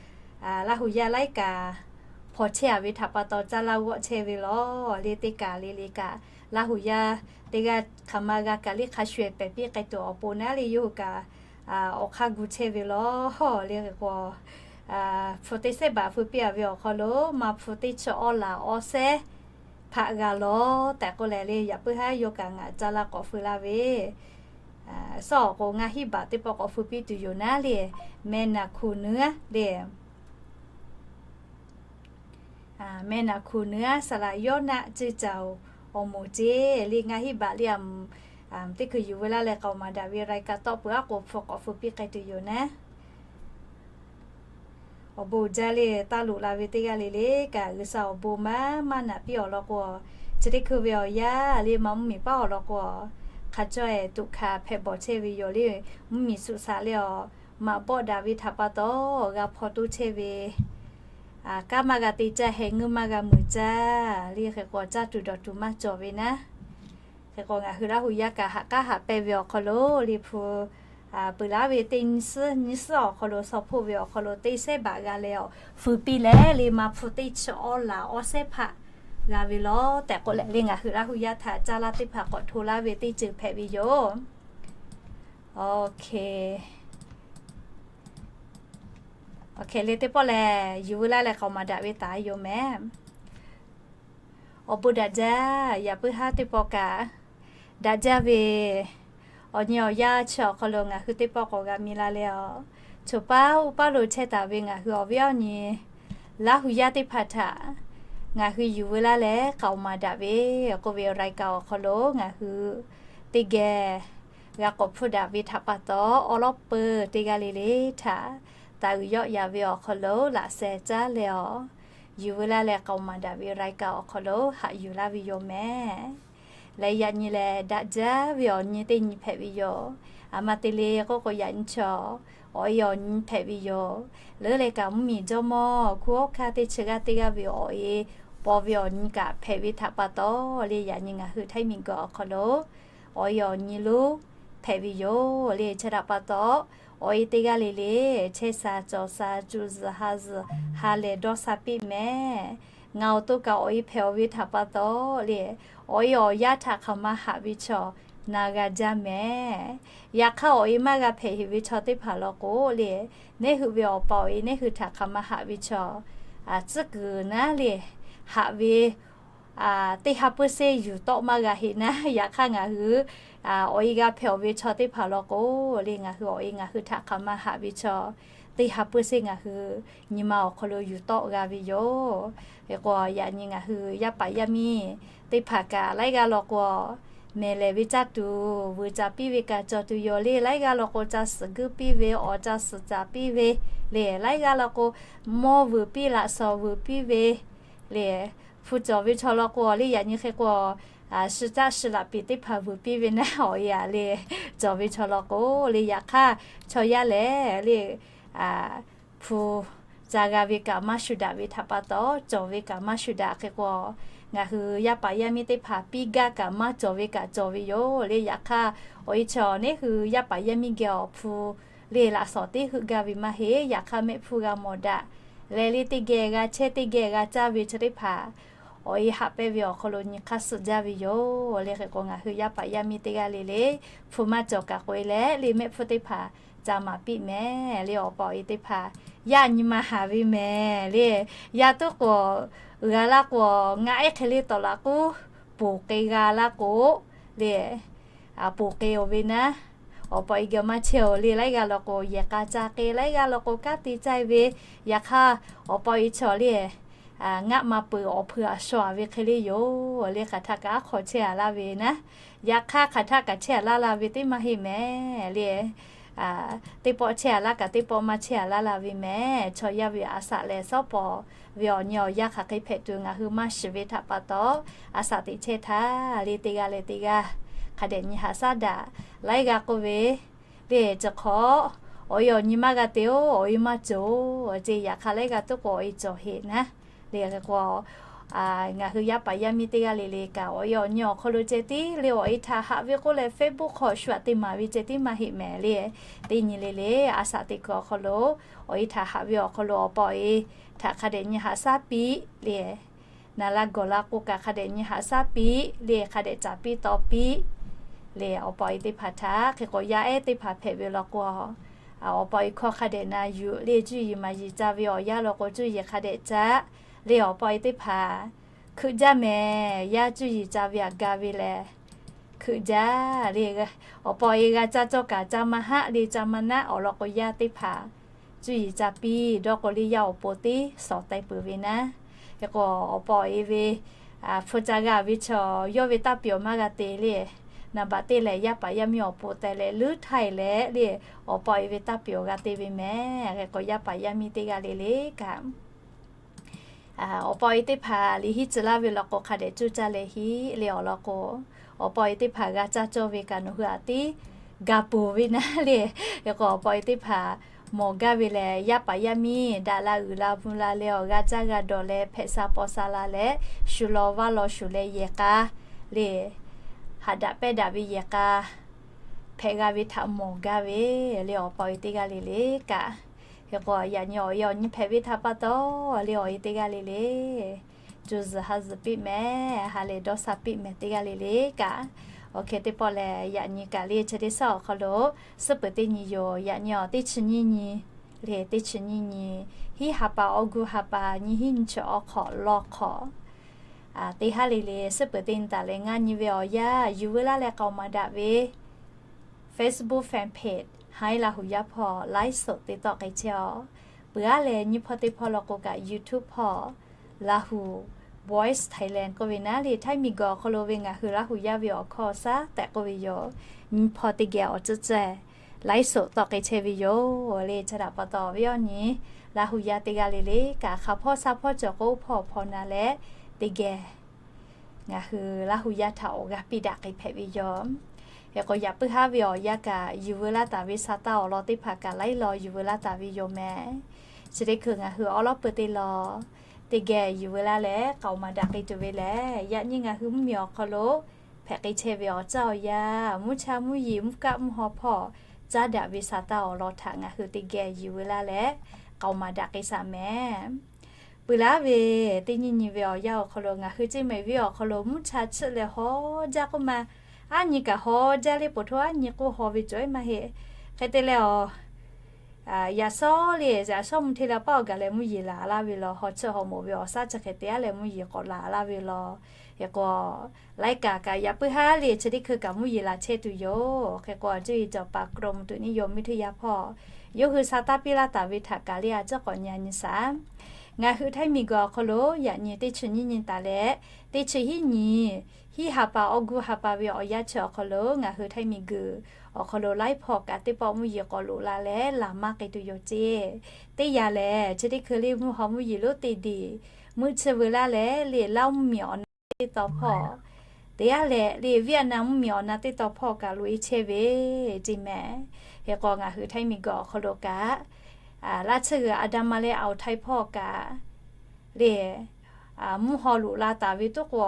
Laˇ huˍ yaˇ laiˉ kaꞈ hpaw chehˇ-a ve htaꞈ pa taw caˇ laˇ g'awˆ chehˇ ve law le. Teˇ kaꞈ le le kaꞈ Laˇ huˍ yaˇ teˇ g'aˇ hk'aˬ ma g'a kaꞈ le hk'a shuˍ-ehˍ pehˬ piˇ k'ai tuˬ awˬ pon naˉ le, yawˇ hui kaꞈ awˬ hk'aˇ gu chehˇ ve law le. Hk'e k'o, hpu teˇ sehˉ baꞈ feu piˇ-a ve awˬ hk'aw lo ma hpu teˇ chi awˇ laˬ awˇ sehˉ hpaˆ g'a law tehꞈ k'oˆ leh le, yaꞈ puiˉ haˉ yawˇ kaꞈ ngaˬ caˇ laˇ k'awꞈ feu laˇ ve, sawˉ awˬ k'o ngaˇ hinˉ baꞈ teˇ pawˆ k'awꞈ feu piˇ tuˬ yoˬ naˉ le, meh naˬ hkuˬ nuˉ-aˉ le. Meh naˬ hkuˬ nuˉ-aˉ saˍ laꞈ Yawˇ naˆ ceˇ caˍ-oˬ, awˬ moˍ ceˇ le, ngaˇ hinˉ baꞈ le, a, teˇ hkui yuˬ veu laˇ leh k'aoˍ maˍ daꞈ ve รายการ tawˆ peuˬ-aˉ k'o hpu k'awꞈ feu piˇ k'ai tuˬ yoˬ naˉ. Awˬ bon jaˇ le, taˇ loꞈ la ve teˇ g'aˇ le le kaꞈ, G'uiˬsha awˬ bon maˇ maˇ naꞈ piˇ awˬ lawn k'o, chi teˇ hkui ve awˬ yaˇ le, ma mvuhˇ miˬ paˉ awˬ lawn k'o, hk'a cawˇ-ehˍ tuꞈ hkanˍ hpehꞈ bawˬ chehˇ ve yoˬ le. Mvuhˇ miˬ suh shaˍ leh-aˬ, maꞈ bawˆ daꞈ ve htaꞈ pa taw g'a hpaw toˇ chehˇ ve, kanˉ maˇ g'a te caˇ, heh ngeuˇ maˇ g'a muiˬ caˇ le. Hk'e k'o caˇ tuˬ dawˬ tuˬ maˇ cawˬ ve naˉ. Hk'e k'o ngaˬ hui Laˇ huˍ yaˇ kaꞈ haꞈ k'aˉ haꞈ pehnˇ ve awˬ hk'aw lo le, hpu peuˬ laˇ ve teˇ nyi suhˉ nyi suhˉ awˬ hk'aw lo, shaw hpoˆ ve awˬ hk'aw lo teˇ sehˉ baꞈ g'a leh-aˬ, feu piˇ leh le, ma hpu teˇ chi awˇ laˬ awˇ sehˉ hpaˆ g'a ve law tehꞈ k'oˆ leh le, ngaˬ hui Laˇ huˍ yaˇ htaꞈ caˇ laˇ teˇ hpaˍ k'awꞈ hto laˇ ve teˇ ceuˬ hpehꞈ ve yoˬ. Oˇ hk'e le, teˇ pawˆ lehˬ yuˬ veu laˇ leh k'aoˍ maˍ daꞈ ve taˍ yoˬ mehˍ. Awˬ bon daꞈ jaˇ. Yaꞈ puiˉ haˉ teˇ pawˆ kaꞈ daꞈ jaˇ ve awˬ nyi awˬ yaˇ chi awˬ hk'aw lo ngaˬ hui teˇ pawˆ k'awꞈ g'a mi la leh-aˬ, choˬ paˉ uˉ paˉ lo chehˇ taˍ ve ngaˬ hui awˬ viˉ awˬ nyi Laˇ huˍ yaˇ teˇ hpaˍ htaꞈ ngaˬ hui yuˬ veu laˇ leh k'aoˍ maˍ daꞈ ve k'oˆ ve รายการ awˬ hk'aw lo ngaˬ hui teˇ geh g'a k'awꞈ hpfuhˇ daꞈ ve htaꞈ pa taw, awˉ lawˉ peuˬ teˇ g'aˇ le le htaꞈ taˍ uiˍ yawˆ yan ve awˬ hk'aw lo laꞈ sheh caˉ leh-aˬ, yuˬ veu laˇ leh k'aoˍ maˍ daꞈ ve รายการ awˬ hk'aw lo haꞈ yuˬ laˇ ve yoˬ mehˍ. Leh yaꞈ nyi lehˬ daꞈ jaˇ ve awˬ nyi teˇ nyi hpehꞈ ve yoˬ. A ma te le k'oˆ k'o, yaꞈ nyi chaw awˬ e awˬ nyi hpehꞈ ve yoˬ. Leuˉ leh kaꞈ mvuhˇmiˬ jawˇmawˇ hkunˉ hawˉ hkanˇ teˇ chi g'aˇ teˇ g'aˇ ve awˬ e paw ve awˬ nyi kaꞈ hpehꞈ ve htaꞈ pa taw le, yaꞈ nyi ngaˬ hui htaiˇ miˬguiˬ awˬ hk'aw lo awˬ e awˬ nyi lonˉ hpehꞈ ve yoˬ le. Chi htaꞈ pa taw, awˬ e teˇ g'aˇ le le chehˇ sha cawˬ sha, cuˇ zuhˬ ha zuhˬ, ha lehˬ dawˇ sha piˇ mehˍ. Ngaˬ awˬ to kaꞈ awˬ e hpehꞈ-oˬ ve htaꞈ pa taw le, awˬ e awˬ yaˇ htaꞈ hk'aˬ ma haꞈ ve chaw na g'a jaˇ mehˍ. Yaꞈ hk'aˇ, awˬ e maˇ g'a hpehꞈ heˍ ve chaw teˇ hpaˍ law k'o le, neˇ hui ve awˬ pa awˬ e neˇ hui htaꞈ hk'aˬ ma haꞈ ve chaw tcuhˉ kuiˬ naˉ le, haꞈ ve teˇ ha puiˉ seˇ yuˬ tawˆ maˇ g'a heˆ naˉ. Yaꞈ hk'aˇ, ngaˬ hui awˬ e g'a hpehꞈ-oˬ ve chaw teˇ hpaˍ law k'o le, ngaˬ hui awˬ e ngaˬ hui htaꞈ hk'aˬ ma haꞈ ve chaw teˇ ha puiˉ seˇ ngaˬ hui nyi ma awˬ hk'aw lo yuˬ tawˆ g'a ve yoˬ. Hk'e k'o, yaꞈ nyi ngaˬ hui yaˇ paˍ yaˇ miˇ teˇ hpaˍ kaꞈ laiˉ g'aˇ law k'o, mehˬ lehˬ ve caˇ tuˬ vuiˬ caˍ piˇ ve kaꞈ cawˬ tuˬ yoˬ le. Laiˉ g'aˇ law k'o, ca suhˍ guiˇ piˇ ve, awˬ ca suhˍ caˍ piˇ ve le. Laiˉ g'aˇ law k'o, mawˇ vuiˬ piˇ, laꞈ shawnˍ vuiˬ piˇ ve le. Hpu cawˬ ve chaw law k'o le, yaꞈ nyi hk'e k'o, shi caˆ shi laꞈ piˍ teˇ hpaˍ vuiˬ piˇ ve naˉ awˬ e aꞈ le. Cawˬ ve chaw law k'o le, yaꞈ hk'aˇ chaw yaˇ lehˬ le, hpu ca g'a ve kaꞈ maˇ shuˍ daꞈ ve htaꞈ pa taw, cawˬ ve kaꞈ maˇ shuˍ daꞈ. Hk'e k'o, ngaˬ hui yaˇ paˍ yaˇ miˇ teˇ hpaˍ piˇ gaˇ kaꞈ maˇ cawˬ ve kaꞈ cawˬ ve yoˬ le. Yaꞈ hk'aˇ, awˬ e chaw neˇ hui yaˇ paˍ yaˇ miˇ geh awˬ hpu le laꞈ shawnˍ teˇ heuˆ gaˇ ve maˇ heˆ. Yaꞈ hk'aˇ, mehˆ hpfuhˇ g'a mawˬ daꞈ leh le, teˇ geh g'a chehˇ teˇ geh g'a caˇ ve chaw teˇ hpaˍ awˬ e haꞈ pehnˇ ve awˬ hk'aw lo nyi hk'aˇ suh jaˇ ve yoˬ le. Hk'e k'o, ngaˬ hui yaˇ paˍ yaˇ miˇ teˇ g'aˇ le le hpu maˇ cawˬ kaꞈ k'oꞈ e leh le, mehˆ hpfuhˇ teˇ hpaˍ ca maˍ piˇ mehˍ le. Awˬ pa awˬ e teˇ hpaˍ yaˇ nyi ma haˍ ve mehˍ le. Yaˇ tuˉ k'o, g'a laˇ k'o, ngaˆ ehˉ hk'e le tawˍ laꞈ k'uˉ poˬ k'e g'a laˇ k'o le, poˬ k'e-oˬ ve naˉ, awˬ pa awˬ e geh maˇ chehˇ-oˬ le. Laiˉ g'aˇ law k'o, yehˬ k'a ca k'e, laiˉ g'aˇ law k'o, kanˉ te caˇ ve. Yaꞈ hk'aˇ, awˬ pa awˬ e chaw le, ngaˆ ma peuˬ awˬ hpui aˬ shaw aˬ ve hk'e le yoˬ le. Hk'aˬ htaˆ kaꞈ aˉ hk'aw chehˇ a laˇ ve naˉ, yaꞈ hk'aˇ hk'aˬ htaˆ kaꞈ chehˇ a laˇ la ve teˇ maˇ heˆ mehˍ le. Teˇ pawˆ chehˇ a laˇ kaꞈ teˇ pawˆ maˇ chehˇ a laˇ la ve mehˍ. Chaw yaˇ ve a shaꞈ lehˬ, shawˉ pawˍ ve awˬ nyi awˬ yanˇ hk'aˬ hk'e hpehꞈ tuˬ ngaˬ hui maˇ shiˍ ve htaꞈ pa taw, a shaꞈ teꞈ chehˇ htaˇ le, teˇ g'aˇ leh teˇ g'aˇ hk'a dehꞈ nyi haꞈ shaˉ daꞈ. Laiˉ g'aˇ k'oˆ ve le, chi hk'awꞈ awˬ e awˬ nyi maˇ g'a te-oˬ, awˬ e maˇ cawˬ-oˬ ce. Yaꞈ hk'aˇ, laiˉ g'aˇ tuˉ k'o awˬ e cawˬ heˆ naˉ le. Hk'e k'o, ngaˬ hui yaˇ paˍ yaˇ miˇ teˇ g'aˇ le le kaꞈ, awˬ e awˬ nyi awˬ hk'aw lo ceh tiˉ le, awˬ e htaꞈ haꞈ ve k'oˆ leh Facebook hk'aw shu aꞈ te maˍ ve ceh tiˉ maˇ heˆ mehˍ le. Teˇ nyi le le, a shaꞈ teꞈ kuiˬ awˬ hk'aw lo, awˬ e htaꞈ haꞈ ve awˬ hk'aw lo awˬ pa awˬ e htaꞈ hk'a dehꞈ nyi haꞈ shaˉ piˇ le. Naˍ la gawˬ la k'o kaꞈ hk'a dehꞈ nyi haꞈ shaˉ piˇ le, hk'a dehꞈ caˍ piˇ taw piˇ le. Awˬ pa awˬ e teˇ hpaˍ htaꞈ, hk'e k'o yaˇ ehˉ teˇ hpaˍ hpehꞈ ve law k'o, awˬ pa awˬ e hkawˇ hk'a dehꞈ na yuˬ le. Cuˇ yiˍ maˍ yiˍ ca ve awˬ yanˇ law k'o, cuˇ yiˍ hk'a dehꞈ caˉ le. Awˬ pa awˬ e teˇ hpaˍ hkeuꞈ jaˇ mehˍ. Yaˇ cuˇ yiˍ ca ve aꞈ ga ve lehˬ, hkeuꞈ jaˇ le. Awˬ pa awˬ e g'a caˇ cawˇ kaꞈ ca maˇ haˆ le, ca maˇ naˆ. Awˬ lawn k'o, yaˇ teˇ hpaˍ cuˇ yiˍ ca piˇ dawˇ k'o le, yaˇ awˬ pon teˇ shawˍ teh peuˬ ve naˉ. Hk'e k'o, awˬ pa awˬ e ve hpu ca g'a ve chaw yawˇ ve taˇ pyawˬ maˇ g'a te le. Naˍ baꞈ teˇ lehˬ, yaˇ paˍ yaˇ miˇ awˬ pon teh leh leuˉ htaiˇ leh le, awˬ pa awˬ e ve taˇ pyawˬ g'a te ve mehˍ. Hk'e k'o, yaˇ paˍ yaˇ miˇ teˇ g'aˇ le le kaꞈ, awˬ pa awˬ e teˇ hpaˍ liꞈ hiˉ tcuh laˇ ve law k'o, hk'a dehꞈ cuˇ caˇ leh hiˆ le. Awˬ lawn k'o, awˬ pa awˬ e teˇ hpaˍ g'a caˇ cawˇ ve kaꞈ nawˬ hui aꞈ tiˉ ga peuˬ ve naˉ le. Hk'e k'o, awˬ pa awˬ e teˇ hpaˍ mawˬ gaˇ ve lehˬ, yaˇ paˍ yaˇ miˇ daꞈ la uiˍ la mvuh la leh, awˬ g'a caˇ g'a dawˬ leh, hpehꞈ sha paw sha la leh, shu law vaˇ law shuˍ leh yehˬ k'a le, haꞈ daꞈ pehˇ daꞈ ve yehˬ k'a hpehꞈ g'a ve htaꞈ mawˬ gaˇ ve le. Awˬ pa awˬ e teˇ g'aˇ le le kaꞈ, hk'e k'o, yaꞈ nyi awˬ e awˬ nyi hpehꞈ ve htaꞈ pa taw le, awˬ e teˇ g'aˇ le le cuˇ zuhˬ ha zuhˬ piˇ mehˍ, ha lehˬ dawˇ sha piˇ mehˍ teˇ g'aˇ le le kaꞈ. Awˬ hk'e teˇ pawˆ lehˬ, yaꞈ nyi kaꞈ le chi teˇ shaˉ awˬ hk'aw lo suhˉ peuˬ teˇ nyi yoˬ. Yaꞈ nyi awˬ teˇ chi nyiˇ nyi le, teˇ chi nyiˇ nyi hiˉ ha pa awˬ gu ha pa nyiˇ hinˉ nyiˇ chi awˬ hk'awꞈ lawˇ hk'awꞈ teˇ haˉ le le suhˉ peuˬ teˇ nyi taˍ leh ngaˇ nyi ve awˬ yanˇ, yuˬ veu laˇ leh k'aoˍ maˍ daꞈ ve Facebook fan page Haiˉ Laˇ huˍ yaˇ hpawˇ ไลฟ์สด te tawˆ k'ai chehˇ-aw. Peuˬ aˉ leh nyiˇ hpawˇ teˇ hpawˇ law k'o kaꞈ YouTube hpawˇ Lahu Voice Thailand k'oˆ ve naˉ le, Htaiˇ miˬguiˬ awˬ hk'aw lo ve ngaˬ hui Laˇ huˍ yaˇ ve awˬ hkawˇ shaˉ tehꞈ k'oˆ ve yoˬ. Nyiˇ hpawˇ teˇ geh awˬ tcuhˉ cehˇ ไลฟ์สด tawˆ k'ai chehˇ ve yoˬ le. Chi htaꞈ pa taw ve awˬ nyi Laˇ huˍ yaˇ teˇ g'aˇ le le kaꞈ, hk'aˬ hpawˇ sha hpawˇ cawˬ k'o, oˇ hpawˇ awˬ hpawˇ na leh teˇ geh ngaˬ hui Laˇ huˍ yaˇ htaꞈ awˬ g'aˇ piˇ daꞈ k'ai hpehꞈ ve yoˬ. Hk'e k'o, yaꞈ puiˉ haˉ ve awˬ yanˇ kaꞈ yuˬ veu laˇ taˍ ve sa taˇ awˬ lawn teˇ hpaˍ kaꞈ laiˉ law yuˬ veu laˇ taˍ ve yoˬ mehˍ. Chi teˇ hkui ngaˬ hui awˉ lawˉ peuˬ teˇ law teˇ geh yuˬ veu laˇ leh k'aoˍ maˍ daꞈ k'ai tuˬ ve lehˬ, yaꞈ nyi ngaˬ hui mvuhˇmiˬ awˬ hk'aw lo hpehꞈ k'ai chehˇ ve awˬ caˇ awˬ yanˇ, mvuhˇ cha mvuhˇ yeˬ mvuhˇ kaˆ mvuhˇ haw hpawˇ caˉ daꞈ ve sa taˇ awˬ lawn htaꞈ ngaˬ hui teˇ geh yuˬ veu laˇ leh k'aoˍ maˍ daꞈ k'ai shaˍ mehˍ. Peuˬ laˇ ve, teˇ nyi nyi ve awˬ yanˇ awˬ hk'aw lo ngaˬ hui ceˇ mehˍ viˉ awˬ hk'aw lo mvuhˇ cha chiˆ leh haw jaˇ k'oˆ ma, aˉ nyi kaꞈ haw jaˇ le, poˬ htoˇ aˉ nyi k'oˆ haw ve cawˬ maˇ heˆ. Hk'e te leh awˬ, yaꞈ shawˉ le, yaꞈ shawˉ mvuhˇ hteˇ leh paˆ awˬ gaˬ leh mvuhˇ yeˬ laˬ laˇ ve law, haw chiˆ haw mawˬ ve awˬ shaˉ chi hk'e te aˉ leh mvuhˇ yeˬ k'awꞈ laˬ laˇ ve law. Hk'e k'o, laiˉ kaꞈ kaꞈ yaꞈ puiˉ haˉ le chi teˇ hkui kaꞈ mvuhˇ yeˬ laˬ chehˇ tuˬ yoˬ. Hk'e k'o, cuˇ yiˍ cawˬ paˍ กรมอุตุนิยมวิทยา hpawˇ yawˇ hui sa taˇ piˇ laˇ taˍ ve htaꞈ kaꞈ le a ciˉ k'awꞈ nyi nyi shaˍ. Ngaˬ hui Htaiˇ miˬguiˬ awˬ hk'aw lo yaꞈ nyi teˇ chi nyiˇ nyi taˍ leh teˇ chi hiˉ nyi, hiˉ ha pa awˬ gu ha pa ve awˬ yanˇ chi awˬ hk'aw lo ngaˬ hui Htaiˇ miˬguiˬ awˬ hk'aw lo laiˉ hpawˇ kaꞈ teˇ pawˆ mvuhˇ yeˬ k'awꞈ loꞈ la leh laˬ maˇ k'ai tuˬ yoˬ ceˇ. Teˇ yanˇ lehˬ, chi teˇ hkui le mvuhˇ haw mvuhˇ yeˬ lonˉ teˇ diˬ meuˆ chi veu laˇ leh le Laˇ mvuhˇmiˬ awˬ na teˇ taw hpawˇ, teˇ yanˇ lehˬ le Vietnam mvuhˇmiˬ awˬ na teˇ taw hpawˇ kaꞈ loꞈ e chehˇ ve ceˇ mehˍ. Hk'e k'o, ngaˬ hui Htaiˇ miˬguiˬ awˬ hk'aw lo kaꞈ laˇ tsuhˇ g'uiˬ Aˍdanˍ ma leh Awˬ htaiˇ hpawˇ kaꞈ le mvuhˇ haw loꞈ la taˍ ve toˉ k'o,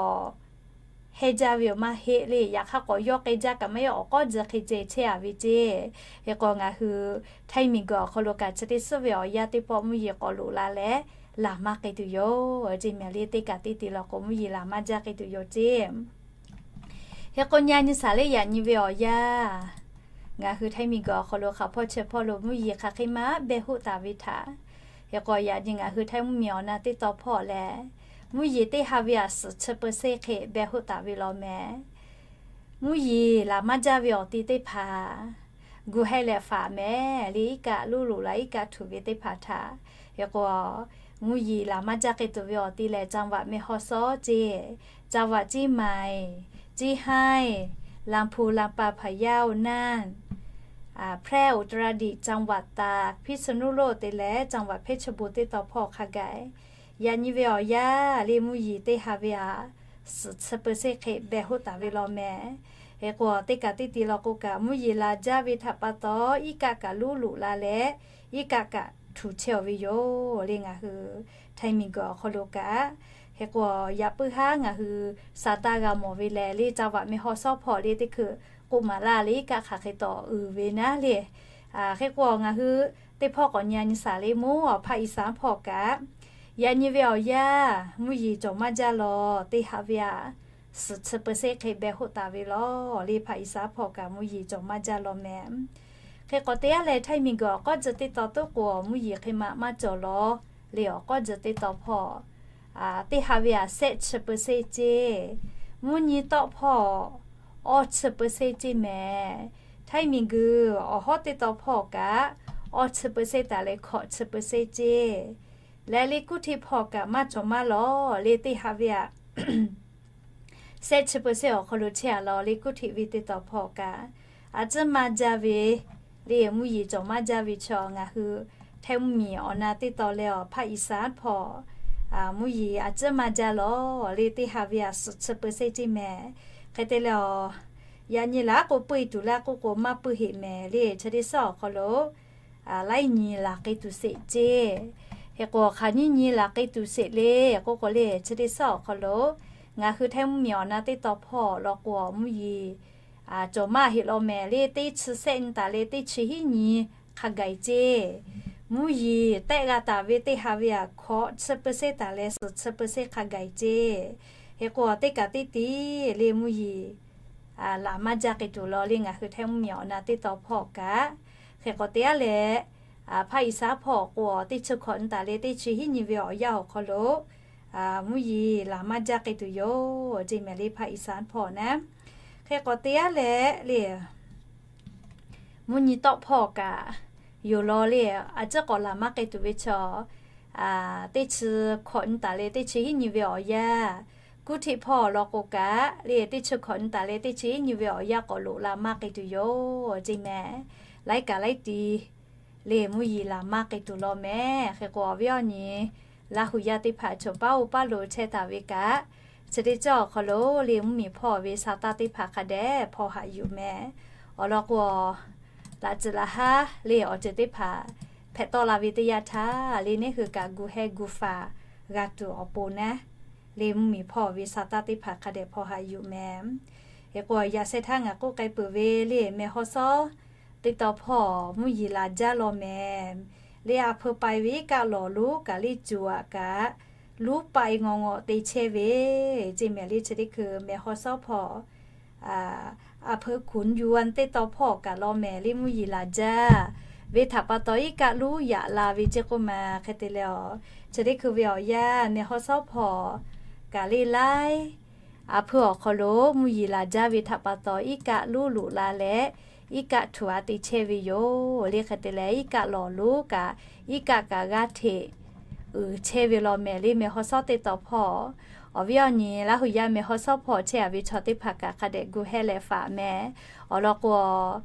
heh jaˇ ve awˬ maˇ heˆ le. Yaꞈ hk'aˇ k'awꞈ yawˇ k'ai jaˇ kaꞈ maˇ heˆ, awˬ k'awˉ tcuh hk'e ceh chehˇ a ve ceˇ. Hk'e k'o, ngaˬ hui Htaiˇ miˬguiˬ awˬ hk'aw lo kaꞈ chi teˇ suhˉ ve awˬ yanˇ teˇ pawˆ mvuhˇ yeˬ k'awꞈ loꞈ la leh laˬ maˇ k'ai tuˬ yoˬ ceˇ mehˍ le. Teˇ kaꞈ teˇ te law k'o mvuhˇ yeˬ laˬ maˇ jaˇ k'ai tuˬ yoˬ ceˇ. Hk'e k'o, nyi nyi shaˍ le, yaꞈ nyi ve awˬ yanˇ ngaˬ hui Htaiˇ miˬguiˬ awˬ hk'aw lo hk'aˬ hpawˇ chi hpawˇ lo mvuhˇ yeˬ hk'aˬ hk'e maˇ behˇ hoˆ taˍ ve htaꞈ, hk'e k'o, yaꞈ nyi ngaˬ hui Htaiˇ mvuhˇmiˬ awˬ na teˇ taw hpawˇ lehˬ, mvuhˇ yeˬ teˇ ha ve a suhˍ chi เปอร์เซ็นต์ hk'e behˇ hoˆ taˍ ve law mehˍ. Mvuhˇ yeˬ laˬ maˇ jaˇ ve awˬ ti teˇ hpaˍ gu heh leh faˍ mehˍ le, iˉ kaˆ loˇ loꞈ la iˉ kaˆ htuꞈ ve teˇ hpaˍ htaꞈ. Hk'e k'o, mvuhˇ yeˬ laˬ maˇ jaˇ k'ai tuˬ ve awˬ ti lehˬ, จังหวัดแม่ฮ่องสอน ceˇ, จังหวัดเชียงใหม่ เชียงราย ลำพูน ลำปาง พะเยา น่าน แพร่ อุตรดิตถ์ จังหวัดตาก พิษณุโลก te leh จังหวัดเพชรบูรณ์ teˇ taw hpawˇ hk'a gaˬ, yaꞈ nyi ve awˬ yanˇ le mvuhˇ yeˬ teˇ ha ve a suhˍ chi เปอร์เซ็นต์ hk'e behˇ hoˆ taˍ ve law mehˍ. Hk'e k'o, teˇ kaꞈ teˇ ti law k'o kaꞈ mvuhˇ yeˬ laˬ jaˇ ve htaꞈ pa taw, iˉ kaˆ kaꞈ loˇ loꞈ la leh iˉ kaˆ kaꞈ htuꞈ chehˇ ve yoˬ le ngaˬ hui Htaiˇ miˬguiˬ awˬ hk'aw lo kaꞈ. Hk'e k'o, yaꞈ puiˉ haˉ ngaˬ hui sa taˇ g'a mawˬ ve lehˬ le, จังหวัดแม่ฮ่องสอน hpawˇ le teˇ hkui k'oˆ maˍ laˇ le, iˉ kaˆ hk'aˬ hk'e taw uiˍ ve naˉ le. Hk'e k'o, ngaˬ hui teˇ hpawˇ k'awꞈ nyi nyi shaˍ le, mvuhˇ awˬ ภาคอีสาน hpawˇ kaꞈ yaꞈ nyi ve awˬ yanˇ mvuhˇ yeˬ cawˬ maˇ jaˇ law, teˇ ha ve a suhˍ chi เปอร์เซ็นต์ hk'e behˇ hoˆ taˍ ve law le, ภาคอีสาน hpawˇ kaꞈ mvuhˇ yeˬ cawˬ maˇ jaˇ law mehˍ. Hk'e k'o, teˇ yanˇ lehˬ Htaiˇ miˬguiˬ awˬ k'awˉ tcuh teˇ taw toˉ k'o, mvuhˇ yeˬ hk'e maˇ maˇ cawˬ law le, awˬ k'awˉ tcuh teˇ taw hpawˇ teˇ ha ve a shehˆ chi เปอร์เซ็นต์ ceˇ, mvuhˇ nyi tawˆ hpawˇ awˇ chi เปอร์เซ็นต์ ceˇ mehˍ. Htaiˇ miˬguiˬ awˬ hawˉ teˇ taw hpawˇ kaꞈ awˇ chi เปอร์เซ็นต์ taˍ leh hkawꞈ chi เปอร์เซ็นต์ ceˇ. Leh le กรุงเทพ hpawˇ kaꞈ maˇ cawˬ maˇ law le, teˇ ha ve a shehˆ chi เปอร์เซ็นต์ awˬ hk'aw lo chehˇ a law le, กรุงเทพ ve teˇ taw hpawˇ kaꞈ a ciˉ maˇ jaˇ ve le, mvuhˇ yeˬ cawˬ maˇ jaˇ ve chaw ngaˬ hui Htaiˇ mvuhˇmiˬ awˬ na teˇ taw leh awˬ ภาคอีสาน hpawˇ mvuhˇ yeˬ a ciˉ maˇ jaˇ law le, teˇ ha ve a suhˍ chi เปอร์เซ็นต์ ceˇ mehˍ. Hk'e te leh awˬ, yaꞈ nyi laˬ k'o puiˇ tuˬ laˇ k'oˆ k'o maˇ puiˇ heˆ mehˍ le, chi teˇ suhˉ awˬ hk'aw lo laiˉ nyi laˬ k'ai tuˬ sheˍ ceˇ. Hk'e k'o, hk'aˬ nyiˇ nyi laˬ k'ai tuˬ sheˍ le k'oˆ k'o le, chi teˇ suhˉ awˬ hk'aw lo ngaˬ hui Htaiˇ mvuhˇmiˬ awˬ na teˇ taw hpawˇ law k'o, mvuhˇ yeˬ cawˬ maˇ heˆ law mehˍ le, teˇ chi shehˆ nyi taˍ leh teˇ chi hiˉ nyi hk'a gaˬ ceˇ. Mvuhˇ yeˬ tehˆ g'a taˍ ve teˇ ha ve a hkawꞈ chi เปอร์เซ็นต์ taˍ leh suhˍ chi เปอร์เซ็นต์ hk'a gaˬ ceˇ. Hk'e k'o, teˇ kaꞈ teˇ ti le mvuhˇ yeˬ laˬ maˇ jaˇ k'ai tuˬ law le, ngaˬ hui Htaiˇ mvuhˇmiˬ awˬ na teˇ taw hpawˇ kaꞈ. Hk'e k'o, teˇ yanˇ lehˬ ภาคอีสาน hpawˇ k'o, teˇ chi hkawꞈ nyi taˍ leh teˇ chi hiˉ nyi ve awˬ yanˇ awˬ hk'aw lo mvuhˇ yeˬ laˬ maˇ jaˇ k'ai tuˬ yoˬ ceˇ mehˍ le, ภาคอีสาน hpawˇ naˉ. Hk'e k'o, teˇ yanˇ lehˬ le mvuhˇ nyi tawˆ hpawˇ kaꞈ yoˬ law le, a ciˉ k'awꞈ laˬ maˇ k'ai tuˬ ve chaw, teˇ chi hkawꞈ nyi taˍ leh teˇ chi hiˉ nyi ve awˬ yanˇ, กรุงเทพ hpawˇ law k'o kaꞈ le, teˇ chi hkawꞈ nyi taˍ leh teˇ chi hiˉ nyi ve awˬ yanˇ k'awꞈ loꞈ la maˇ k'ai tuˬ yoˬ ceˇ mehˍ. Laiˉ kaꞈ laiˉ ti le mvuhˇ yeˬ laˬ maˇ k'ai tuˬ law mehˍ. Hk'e k'o, awˬ viˉ awˬ nyi Laˇ hu yaˇ teˇ hpaˍ chaw paˉ oˇ paˉ lo chehˇ taˍ ve kaꞈ, Chi teˇ ceuˬ awˬ hk'aw lo le mvuhˇmiˬ hpawˇ ve sa taˇ teˇ hpaˍ hk'a dehꞈ hpaw haꞈ yuˬ meh. Awˬ lawn k'o, laꞈ tcuhˍ laꞈ haˉ le awˬ ceuˬ teˇ hpaˍ hpehꞈ tawˆ la ve teˇ yanˇ htaˇ le neˉ hui kaꞈ gu hehˇ gu faˍ g'a tuˬ awˬ pon naˉ, le mvuhˇmiˬ hpawˇ ve sa taˇ teˇ hpaˍ hk'a dehꞈ hpaw haꞈ yuˬ meh. Hk'e k'o, yaꞈ sheh htaˇ ngaˬ k'oˆ k'ai peuˬ ve le meh hawˉ sawˉ teˇ taw hpawˇ mvuhˇ yeˬ laˬ jaˇ law meh. Le a hpeu pai ve iˉ kaˆ lawˬ lonˉ kaꞈ le cuˬ aꞈ kaꞈ, luˉ paˆ e ngawˬ ngawˬ te chehˇ ve ceˇ meh le chi teˇ hkui meh hawˉ sawˉ hpawˇ a hpeu kuˬ yuˬ a teˇ taw hpawˇ kaꞈ law meh le mvuhˇ yeˬ laˬ jaˇ ve htaꞈ pa taw iˉ kaˆ luˉ yaꞈ la ve ceˇ k'oˆ ma hk'e te leh a, chi teˇ hkui ve awˬ yanˇ meh hawˉ sawˉ hpawˇ kaꞈ le laiˉ a hpeu awˬ hk'aw lo mvuhˇ yeˬ laˬ jaˇ ve htaꞈ pa taw iˉ kaˆ luˉ loꞈ la leh, iˉ kaˆ htuꞈ a te chehˇ ve yoˬ le hk'e te leh iˉ kaˆ lawˬ lonˉ kaꞈ, iˉ kaˆ kaꞈ g'aˇ hteꞈ uiˍ chehˇ ve law meh le meh hawˉ sawˉ teˇ taw hpawˇ. Awˬ viˉ awˬ nyi Laˇ huˍ yaˇ meh hawˉ sawˉ hpawˇ chehˇ a ve chaw teˇ hpaˍ kaꞈ hk'a dehꞈ gu hehˇ leh faˍ meh. Awˬ lawn k'o,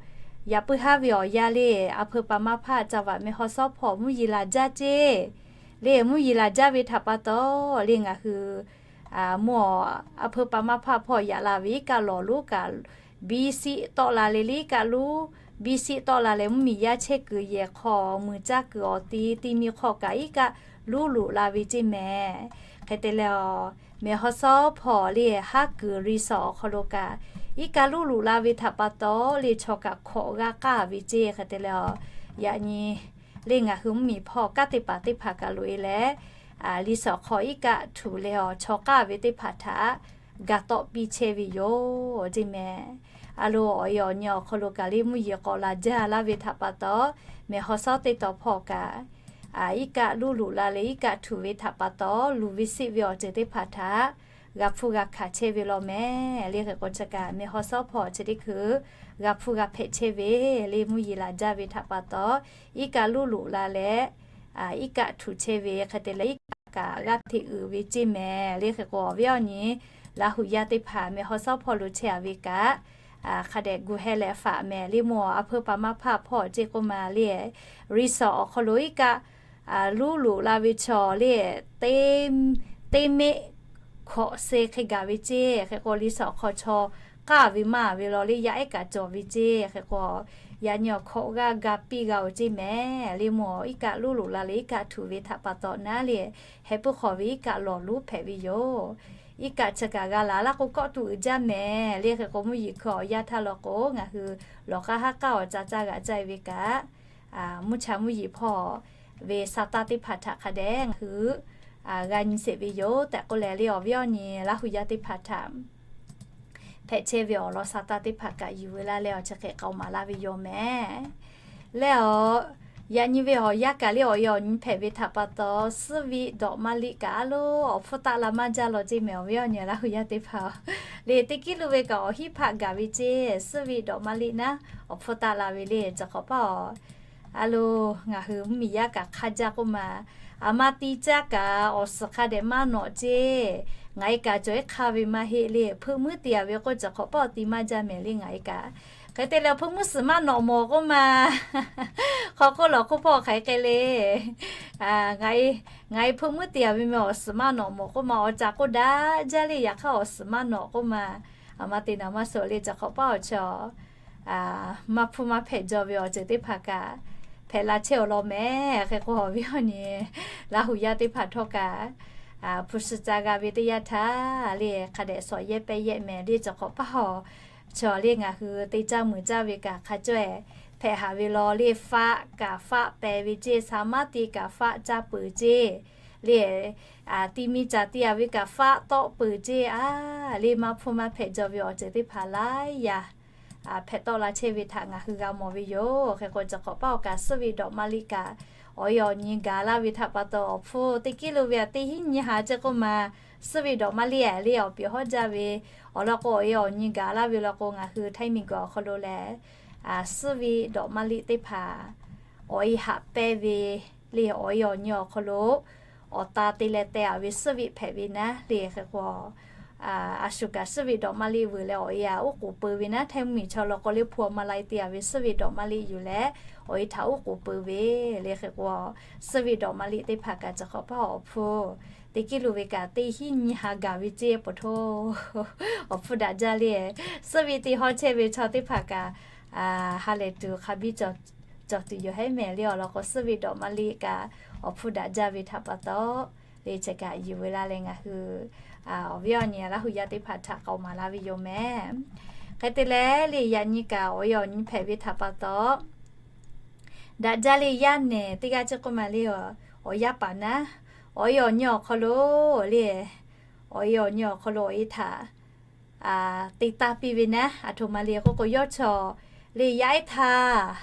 yaꞈ puiˉ haˉ ve awˬ yanˇ le a hpeu pa maˇ hpaˇ ca vaꞈ meh hawˉ sawˉ hpawˇ mvuhˇ yeˬ laˬ jaˇ ceˇ le mvuhˇ yeˬ laˬ jaˇ ve htaꞈ pa taw le ngaˬ hui mvuhˇ a hpeu pa maˇ hpaˇ hpawˇ yaꞈ la ve iˉ kaˆ lawˬ lonˉ kaꞈ biˇ siˆ tawˆ la leh le iˉ kaˆ luˉ biˇ siˆ tawˆ la leh mvuhˇmiˬ yaˇ chehˇ kuiˬ yehˬ hk'aw muiˬ caˇ kuiˬ awˬ ti ti mi hk'aw kaꞈ iˉ kaˆ luˉ loꞈ la ve ceˇ meh. Hk'e te leh a, meh hawˉ sawˉ hpawˇ le haˉ kuiˬ resort awˬ hk'aw lo kaꞈ iˉ kaˆ luˉ loꞈ la ve htaꞈ pa taw le chaw kaꞈ hkawꞈ g'a k'aˇ ve ceˇ hk'e te leh a, yaꞈ nyi le ngaˬ hui mvuhˇmiˬ hpawˇ kanˉ te paˍ teˇ hpaˍ kaꞈ loꞈ e leh, resort hk'aw iˉ kaˆ htuꞈ leh a chaw k'aˇ ve teˇ hpaˍ htaꞈ ga tawˆ piˇ chehˇ ve yoˬ ceˇ meh. A lo awˬ e awˬ nyi awˬ hk'aw lo kaꞈ le mvuhˇ yeˬ k'awꞈ laˬ jaˇ laˇ ve htaꞈ pa taw, meh hawˉ sawˉ teˇ taw hpawˇ kaꞈ iˉ kaˆ luˉ loꞈ la leh iˉ kaˆ htuꞈ ve htaꞈ pa taw luˬ ve siˆ ve awˬ ceuˬ teˇ hpaˍ htaꞈ g'a hpuˇ g'a hkanˍ chehˇ ve law meh. Le hk'e k'o chi kaꞈ meh hawˉ sawˉ hpawˇ chi teˇ hkui g'a hpuˇ g'a hpehꞈ chehˇ ve le mvuhˇ yeˬ laˬ jaˇ ve htaꞈ pa taw iˉ kaˆ luˉ loꞈ la leh iˉ kaˆ htuꞈ chehˇ ve hk'e te leh iˉ kaˆ kaꞈ g'aˇ hteꞈ uiˍ ve ceˇ meh. Le hk'e k'o awˬ viˉ awˬ nyi Laˇ huˍ yaˇ teˇ hpaˍ meh hawˉ sawˉ hpawˇ lo chehˇ a ve kaꞈ hk'a dehꞈ gu hehˇ leh faˍ meh le mvuhˇ a hpeu pa maˇ hpaˇ hpawˇ ceˇ k'oˆ ma le resort awˬ hk'aw lo iˉ kaˆ luˉ loꞈ la ve chaw le teˇ meˆ hkawꞈ se hk'e gaˬ ve ceˇ. Hk'e k'o resort hk'aw chaw k'aˇ ve maˇ ve law le yaˇ ehˉ kaꞈ cawˬ ve ceˇ. Hk'e k'o yaꞈ nyi awˬ hkawꞈ g'aˇ ga piˇ g'a oˬ ceˇ meh. Le mvuhˇ iˉ kaˆ luˉ loꞈ la leh iˉ kaˆ htuꞈ ve htaꞈ pa taw naˉ le heh puiˉ hk'aw ve iˉ kaˆ lawˬ lonˉ hpehꞈ ve yoˬ. Iˉ kaˆ chi kaꞈ g'a laˬ laˇ k'o kawˆ tuˬ uiˍ jaˇ meh. Le hk'e k'o mvuhˇ yeˬ hkui awˬ yanˇ htaˇ law k'o ngaˬ hui lawˬ k'aˇ haˉ k'aˇ awˬ ca caˇ g'aꞈ caˇ e ve kaꞈ mvuhˇ cha mvuhˇ yeˬ hpawˇ ve sa taˇ teˇ hpaˍ htaꞈ hk'a dehꞈ ngaˬ hui g'a nyi sheˍ ve yoˬ tehꞈ k'oˆ leh le awˬ viˉ awˬ nyi Laˇ huˍ yaˇ teˇ hpaˍ htaꞈ hpehꞈ chehˇ ve awˬ lawn sa taˇ teˇ hpaˍ kaꞈ yuˬ ve laˇ leh awˬ chi hk'e k'aoˍ maˍ laˇ ve yoˬ meh. Leh a, yaꞈ nyi ve awˬ yanˇ kaꞈ le awˬ e awˬ nyi hpehꞈ ve htaꞈ pa taw suhˉ viˆ dawꞈ maˇ liˆ kaꞈ a lo awˬ hpfuhˇ taˆ la maˇ jaˇ law ceˇ meh awˬ viˉ awˬ nyi Laˇ huˍ yaˇ teˇ hpaˍ le teˇ kiˉ lo ve kaꞈ awˬ hiˉ hpaˆ gaˬ ve ceˇ. Suhˉ viˆ dawꞈ maˇ liˆ naˉ awˬ hpfuhˇ taˆ la ve le. Chi hk'awꞈ paˇ a, a lo ngaˬ hui mvuhˇmiˬ yaˇ kaꞈ hk'a jaˇ k'oˆ ma, aˬ ma ti caˇ kaꞈ awˬ suhˍ hk'a dehꞈ maˇ nawꞈ ceˇ. Ngaˬ e kaꞈ cawˬ iˉ hk'aˇ ve maˇ heˆ le. Hpeuˆ muiˉ te a ve k'oˆ chi hk'awꞈ paˇ awˬ ti maˇ jaˇ meh le ngaˬ e kaꞈ. Hk'e te leh hpeuˆ muiˉ suhˍ maˇ nawꞈ mawˬ k'oˆ ma, hk'aw k'oˆ lawˬ hk'oˆ hpawˇ hk'aˬ hk'e le. Ngaˬ e hpeuˆ muiˉ te a ve meh awˬ suhˍ maˇ nawꞈ mawˬ k'oˆ ma, awˬ caˍ k'oˆ daꞈ jaˇ le. Yaꞈ hk'aˇ awˬ suhˍ maˇ nawꞈ k'oˆ ma, aˬ ma te naˍ maˇ suhˍ le. Chi hk'awꞈ paˇ awˬ chi maˇ hpuˇ maˇ hpehꞈ jaw ve awˬ ceuˬ teˇ hpaˍ kaꞈ hpehꞈ la chehˇ awˬ lawn meh. Hk'e k'o awˬ viˉ awˬ nyi Laˇ huˍ yaˇ teˇ hpaˍ htawˇ kaꞈ hpu shi ca g'a ve teˇ yanˇ htaˇ le hk'a dehꞈ sawꞈ yehˇ pehˇ yehˆ meh le. Chi hk'awꞈ paˇ awˬ chi le ngaˬ hui te caˇ muiˬ caˇ ve kaꞈ hk'a caweh hpehꞈ haˍ ve law le. Faˆ kaꞈ faˆ pehˍ ve ceˇ, saˍ maˇ te kaꞈ faˆ caˇ peuˬ ceˇ le. Ti mi caˍ ti a ve kaꞈ faˆ tawˆ peuˬ ceˇ a le. Maˇ hpuˇ maˇ hpehꞈ jaw ve awˬ ceuˬ teˇ hpaˍ laiˉ yaˇ hpehꞈ tawˆ la chehˇ ve htaꞈ ngaˬ hui g'a mawˬ ve yoˬ. Hk'e k'o chi hk'awꞈ paˇ awˬ kaꞈ suhˉ ve dawꞈ maˇ liˆ kaꞈ awˬ e awˬ nyi gaˬ laˇ ve htaꞈ pa taw awˬ hpfuhˇ teˇ kiˉ lo ve a teˇ hinˉ nyi ha ceˇ k'oˆ ma, suhˉ ve dawꞈ maˇ liˆ le awˬ piˍ hawˉ jaˇ ve awˬ lawn k'o awˬ e awˬ nyi gaˬ laˇ ve law k'o ngaˬ hui Htaiˇ miˬguiˬ awˬ hk'aw lo lehˬ suhˉ ve dawꞈ maˇ liˆ teˇ hpaˍ awˬ e haꞈ pehnˇ ve le awˬ e awˬ nyi awˬ hk'aw lo awˬ ta te leh teh a ve suhˉ ve hpehꞈ ve naˉ le. Hk'e k'o a shu kaꞈ suhˉ ve dawꞈ ma liꞈ vuiˬ leh awˬ e a oˉ k'oˍ peu ve naˉ, htaiˇ mvuhˇmiˬ chaw law k'o le hpu awˬ ma lai te a ve suhˉ ve dawꞈ ma liꞈ yuˬ leh awˬ e htaꞈ oˉ k'oˍ peu ve le. Hk'e k'o, suhˉ ve dawꞈ ma liꞈ teˇ hpaˍ kaꞈ chi hk'awꞈ paˇ awˬ hpfuhˇ teˇ kiˉ lo ve kaꞈ teˇ hinˉ nyiˇ ha gaˬ ve ceˇ pa taw, awˬ hpfuhˇ daꞈ jaˇ le. Suhˉ ve te haw chehˇ ve chaw teˇ hpaˍ kaꞈ ha lehˬ tuˬ hk'a biˇ cawˬ tuˬ yoˬ hehˉ mehˍ le. Awˬ lawn k'o, suhˉ ve dawꞈ ma liꞈ kaꞈ awˬ hpfuhˇ daꞈ jaˇ ve htaꞈ pa taw le, chi kaꞈ yuˬ ve laˇ leh ngaˬ hui awˬ viˉ awˬ nyi Laˇ hu yaˇ teˇ hpaˍ htaꞈ k'aoˍ maˍ laˇ ve yoˬ mehˍ. Hk'e te leh le, yaꞈ nyi kaꞈ awˬ e awˬ nyi hpehꞈ ve htaꞈ pa taw, daꞈ jaˇ le. Yaˇ nehˬ teˇ g'aˇ chi k'oˆ ma le, awˬ yaˇ paˍ naˉ, awˬ e awˬ nyi awˬ hk'aw lo le, awˬ e awˬ nyi awˬ hk'aw lo awˬ e htaꞈ te taˇ piˇ ve naˉ, aˬ htoꞈ ma le k'oˆ k'o, yawˇ chaw le yaˇ ehˉ htaˇ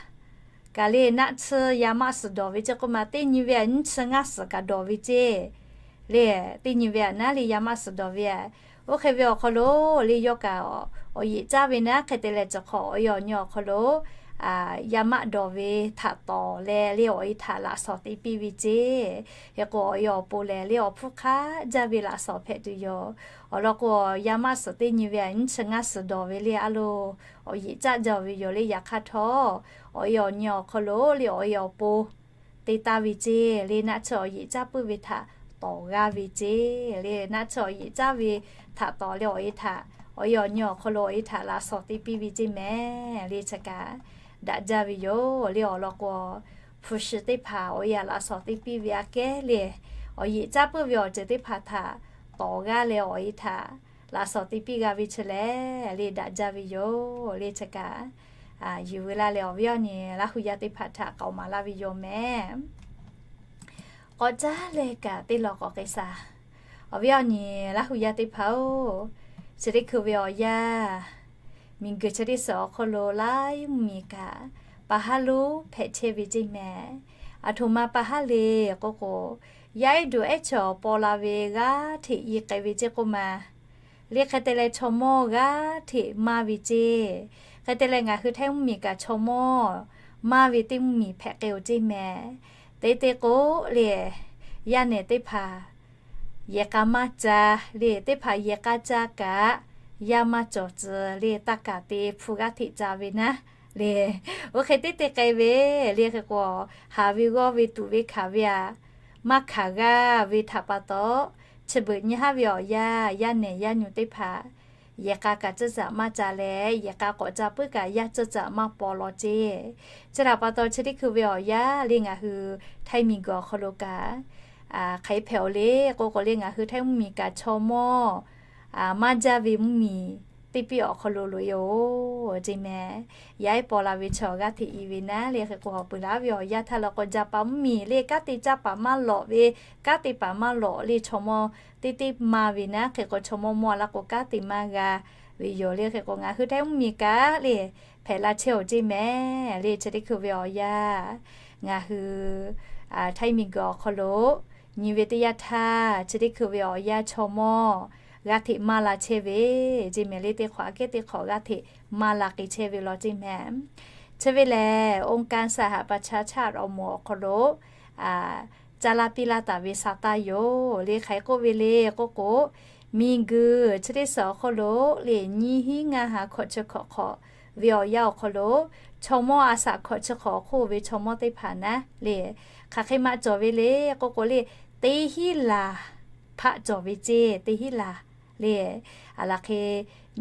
kaꞈ le naˆ tsuhˇ yaˇ maˆ suhˍ dawˬ ve ceˇ k'oˆ ma, teˇ nyi ve aꞈ nyiˇ chi ngaˇ suhˍ kaꞈ dawˬ ve ceˇ le. Teˇ nyi ve aꞈ naˉ le yaˇ maˆ suhˍ dawˬ ve aꞈ, oˇ hk'e ve awˬ hk'aw lo le yawˇ kaꞈ awˬ yeꞈ caˇ ve naˉ. Hk'e te leh chi hk'awꞈ awˬ e awˬ nyi awˬ hk'aw lo yaˇ maˆ dawˬ ve htaꞈ tawˍ leh le awˬ e htaꞈ laꞈ shawnˍ te piˇ ve ceˇ. Hk'e k'o, awˬ e awˬ pon lehˬ le awˬ hpfuhˇ hk'aˇ jaˇ ve laꞈ shawnˍ hpehꞈ tuˬ yoˬ. Awˬ lawn k'o, yaˇ maˆ suhˍ teˇ nyi ve aꞈ nyiˇ chi ngaˇ suhˍ dawˬ ve le a lo, awˬ yeꞈ caˇ jaˇ ve yoˬ le. Yaꞈ hk'aˇ htawˇ, awˬ e awˬ nyi awˬ hk'aw lo le awˬ e awˬ pon te taˇ ve ceˇ le, naˆ tsuhˇ awˬ yeꞈ caˇ puiˉ ve htaꞈ tawˍ g'aˇ ve ceˇ le. Naˆ tsuhˇ awˬ yeꞈ caˇ ve htaꞈ tawˍ leh awˬ e htaꞈ, awˬ e awˬ nyi awˬ hk'aw lo awˬ e htaꞈ laꞈ shawnˍ te piˇ ve ceˇ mehˍ le. Chi kaꞈ daꞈ jaˇ ve yoˬ le. Awˬ lawn k'o, hpu shi teˇ hpaˍ awˬ e aꞈ laꞈ shawnˍ te piˇ ve aꞈ kehˉ le, awˬ yeꞈ caˇ puiˉ ve awˬ ceuˬ teˇ hpaˍ htaꞈ tawˍ g'aˇ leh awˬ e htaꞈ laꞈ shawnˍ te piˇ g'a ve chi lehˬ le, daꞈ jaˇ ve yoˬ le. Chi kaꞈ yuˬ ve laˇ leh awˬ viˉ awˬ nyi Laˇ hu yaˇ teˇ hpaˍ htaꞈ k'aoˍ maˍ laˇ ve yoˬ mehˍ. K'awꞈ caˉ leh kaꞈ teˇ lawˬ k'awꞈ k'ai shaˍ. Awˬ viˉ awˬ nyi Laˇ hu yaˇ teˇ hpaˍ-oˬ, chi teˇ hkui ve awˬ yanˇ miˬguiˬ chi teˇ suhˍ awˬ hk'aw lo laiˉ mvuhˇmiˬ kaꞈ pa haˉ lonˉ hpehꞈ chehˇ ve ceˇ mehˍ. Aˬ htoꞈ ma pa haˉ le k'oˆ k'o, yaˇ ehˉ duˬ ehˉ chaw paw la ve g'aˇ hteꞈ i k'ai ve ceˇ k'oˆ ma le. Hk'e te leh chaw mawˇ g'aˇ hteꞈ maˇ ve ceˇ. Hk'e te leh ngaˬ hui htaiˇ mvuhˇmiˬ kaꞈ chaw mawˇ maˇ ve teˇ mvuhˇmiˬ hpehꞈ k'ai-oˬ ceˇ mehˍ. Te te k'o le, yaˇ nehˬ teˇ hpaˍ yehˬ k'a maˇ ca le, teˇ hpaˍ yehˬ k'a ca kaꞈ yaˇ maˇ cawˬ tcuh le, taˇ kaˍ te hpu g'aˇ hteꞈ ca ve naˉ le. Oˇ hk'e teˇ te k'ai ve le. Hk'e k'o, haˍ ve g'awˇ ve tuꞈ ve hkanˍ ve aꞈ maˇ hkanˍ g'aˇ ve htaꞈ pa taw, chi beuꞈ nyi haˉ ve awˬ yanˇ yaˇ nehˬ yaˇ nyi teˇ hpaˍ yehˬ k'a kaꞈ ceuˇ caꞈ maˇ ca leh, yehˬ k'a k'awꞈ ca puiˉ kaꞈ yaˇ ceuˇ caꞈ maˇ paw law ceˇ. Chi htaꞈ pa taw chi teˇ hkui ve awˬ yanˇ le ngaˬ hui htaiˇ miˬguiˬ awˬ hk'aw lo kaꞈ hk'aˬ hk'e hpehꞈ-oˬ le k'oˆ k'o le, ngaˬ hui htaiˇ mvuhˇmiˬ kaꞈ chaw mawˇ maˇ jaˇ ve mvuhˇmiˬ teˇ piˇ awˬ hk'aw lo loꞈ e-oˬ ceˇ mehˍ. Yaˇ ehˉ paw la ve chaw g'aˇ hteꞈ i ve naˉ le. Hk'e k'o, hawˬ peuˬ laˇ ve awˬ yanˇ htaˇ law k'o, jaˇ pa mvuhˇmiˬ le kanˉ te caˇ paˍ maˇ lawꞈ ve, kanˉ te paˍ maˇ lawꞈ le chaw mawˇ teˇ teˇ maˇ ve naˉ. Hk'e k'o, chaw mawˇ mawˇ a laˇ k'o kanˉ te maˇ g'a ve yoˬ le. Hk'e k'o, ngaˬ hui htaiˇ mvuhˇmiˬ kaꞈ le hpehꞈ la chehˇ-oˬ ceˇ mehˍ le. Chi teˇ hkui ve awˬ yanˇ ngaˬ hui htaiˇ miˬguiˬ awˬ hk'aw lo nyi ve teˇ yanˇ htaˇ, chi teˇ hkui ve awˬ yanˇ chaw mawˇ g'aˇ hteꞈ maˇ la chehˇ ve ceˇ mehˍ le. Teˇ hk'awꞈ aꞈ kehˉ teˇ hk'awꞈ g'aˇ hteꞈ maˇ la k'ai chehˇ ve law ceˇ mehˍ. Chi ve lehˬ, องค์การสหประชาชาติ awˬ moˍ awˬ hk'aw lo caˇ laˇ piˇ laˇ taˍ ve sa taˇ yoˬ le. Hk'aˬ hk'e k'oˆ ve le k'oˆ k'o, miˬguiˬ chi teˇ suhˍ awˬ hk'aw lo le nyiˇ hinˉ ngaˇ ha hkawꞈ chi hkawꞈ hk'awꞈ ve awˬ yanˇ awˬ hk'aw lo, chaw mawˇ a shaꞈ hkawꞈ chi hk'awꞈ awˬ hk'oˆ ve chaw mawˇ teˇ hpaˍ naˉ le, hk'aˬ hk'e maꞈ cawˬ ve le k'oˆ k'o le, teˇ hinˉ laˬ hpaˆ cawˬ ve ceˇ. Teˇ hinˉ laˬ le, aˬ laˬ hk'e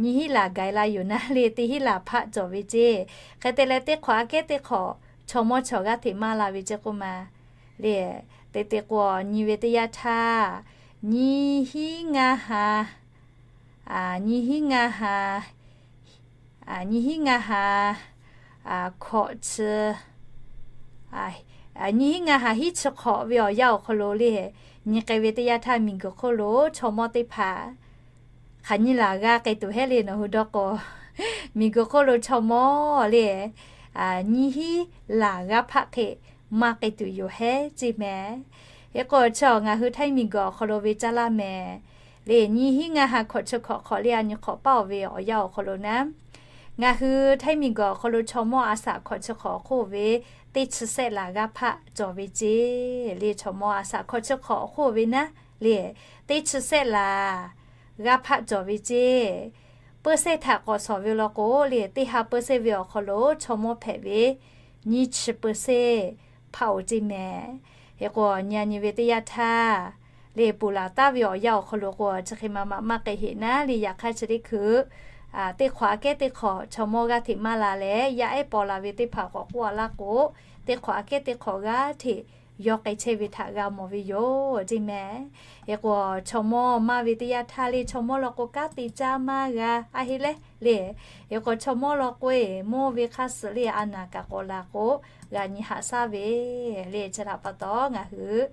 nyiˇ hinˉ laˬ gaˬ la yoˬ naˉ le, teˇ hinˉ laˬ hpaˆ cawˬ ve ceˇ. Hk'e te leh, teˇ hk'awꞈ aꞈ kehˉ teˇ hk'awꞈ chaw mawˇ chaw g'aˇ hteꞈ maˇ la ve ceˇ k'oˆ ma le. Te te k'o, nyi ve teˇ yanˇ htaˇ, nyiˇ hinˉ ngaˇ ha, nyiˇ hinˉ ngaˇ ha, nyiˇ hinˉ ngaˇ ha hkawꞈ chi, nyiˇ hinˉ ngaˇ ha hiˉ chi hk'awꞈ ve awˬ yanˇ awˬ hk'aw lo le, nyi k'ai ve teˇ yanˇ htaˇ miˬguiˬ hk'oˆ lo chaw mawˇ teˇ hpaˍ hk'aˬ nyi laˬ g'a k'ai tuˬ hehˉ le nawˬ hui dawˇ k'o, miˬguiˬ hk'oˆ lo chaw mawˇ le nyiˇ hinˉ laˬ g'aˇ hpaˆ hk'e maˇ k'ai tuˬ yoˬ hehˉ ceˇ mehˍ. Hk'e k'o, chi ngaˬ hui htaiˇ miˬguiˬ awˬ hk'aw lo ve caˇ laˇ mehˍ le. Nyiˇ hinˉ ngaˇ ha hkawꞈ chi hkawꞈ hk'awꞈ le a nyi hk'awꞈ paˇ-oˬ ve awˬ yanˇ awˬ hk'aw lo naˉ, ngaˬ hui htaiˇ miˬguiˬ awˬ hk'aw lo chaw mawˇ a shaꞈ hkawꞈ chi hk'awꞈ awˬ hk'oˆ ve teˇ chi sehˆ laˬ g'aˇ hpaˆ cawˬ ve ceˇ le. Chaw mawˇ a shaꞈ hkawꈈ chi hk'awꞈ awˬ hk'oˆ ve naˉ le, teˇ chi sehˆ laˬ g'a hpaˆ cawˬ ve ceˇ. เปอร์เซ็นต์ htaꞈ k'awꞈ shawˍ ve law k'o le, teˇ ha เปอร์เซ็นต์ ve awˬ hk'aw lo chaw mawˇ hpehꞈ ve nyiˇ chi เปอร์เซ็นต์ hpaˆ-oˬ ceˇ mehˍ. Hk'e k'o nyi a nyi ve teˇ yanˇ htaˇ le, ponˬ laˬ taˍ ve awˬ yanˇ awˬ hk'aw lo k'o chi hk'e ma ma maˇ k'ai heꞈ naˉ le, yaꞈ hk'aˇ chi teˇ hkui teˇ hk'awꞈ aꞈ kehˉ teˇ hk'awꞈ chaw mawˇ g'aˇ hteꞈ maˇ la leh yaˇ ehˉ paw la ve teˇ hpaˍ k'awꞈ k'oˆ a laˇ k'o, teˇ hk'awꞈ aꞈ kehˉ teˇ hk'awꞈ g'aˇ hteꞈ yawˇ k'ai chehˇ ve htaꞈ g'a mawˬ ve yoˬ ceˇ mehˍ. Hk'e k'o chaw mawˇ maˇ ve teˇ yanˇ htaˇ le, chaw mawˇ law k'o kanˉ te caˇ maˇ g'a a heˆ leh le. Hk'e k'o chaw mawˇ law k'o-e mawˇ ve hk'aˇ suh le a naˍ kaꞈ k'awꞈ laˬ k'o g'a nyi haꞈ shaˉ ve le. Chi htaꞈ pa taw ngaˬ hui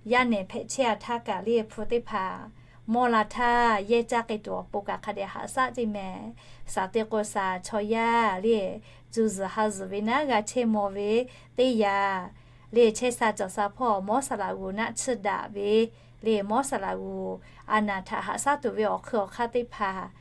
yaˇ nehˬ hpehꞈ chehˇ a htaˇ kaꞈ le, hpu teˇ hpaˍ mawˇ la htaˇ yehˇ caˇ k'ai tuˬ awˬ pon kaꞈ hk'a dehꞈ haꞈ shaˉ ceˇ mehˍ. Shaˍ te k'o shaˍ chaw yaˇ le, cuˬ zuhˬ ha zuhˬ ve naˉ g'a chehˇ maw ve teˇ yanˇ le, chehˇ sha cawˬ sha hpawˇ mawˇ saˍ laꞈ g'uˬ naˆ tsuhˇ daꞈ ve le, mawˇ saˍ laꞈ g'uˬ a naˍ htaꞈ haꞈ shaˉ tuˬ ve awˬ hk'ui awˬ hk'aˇ teˇ hpaˍ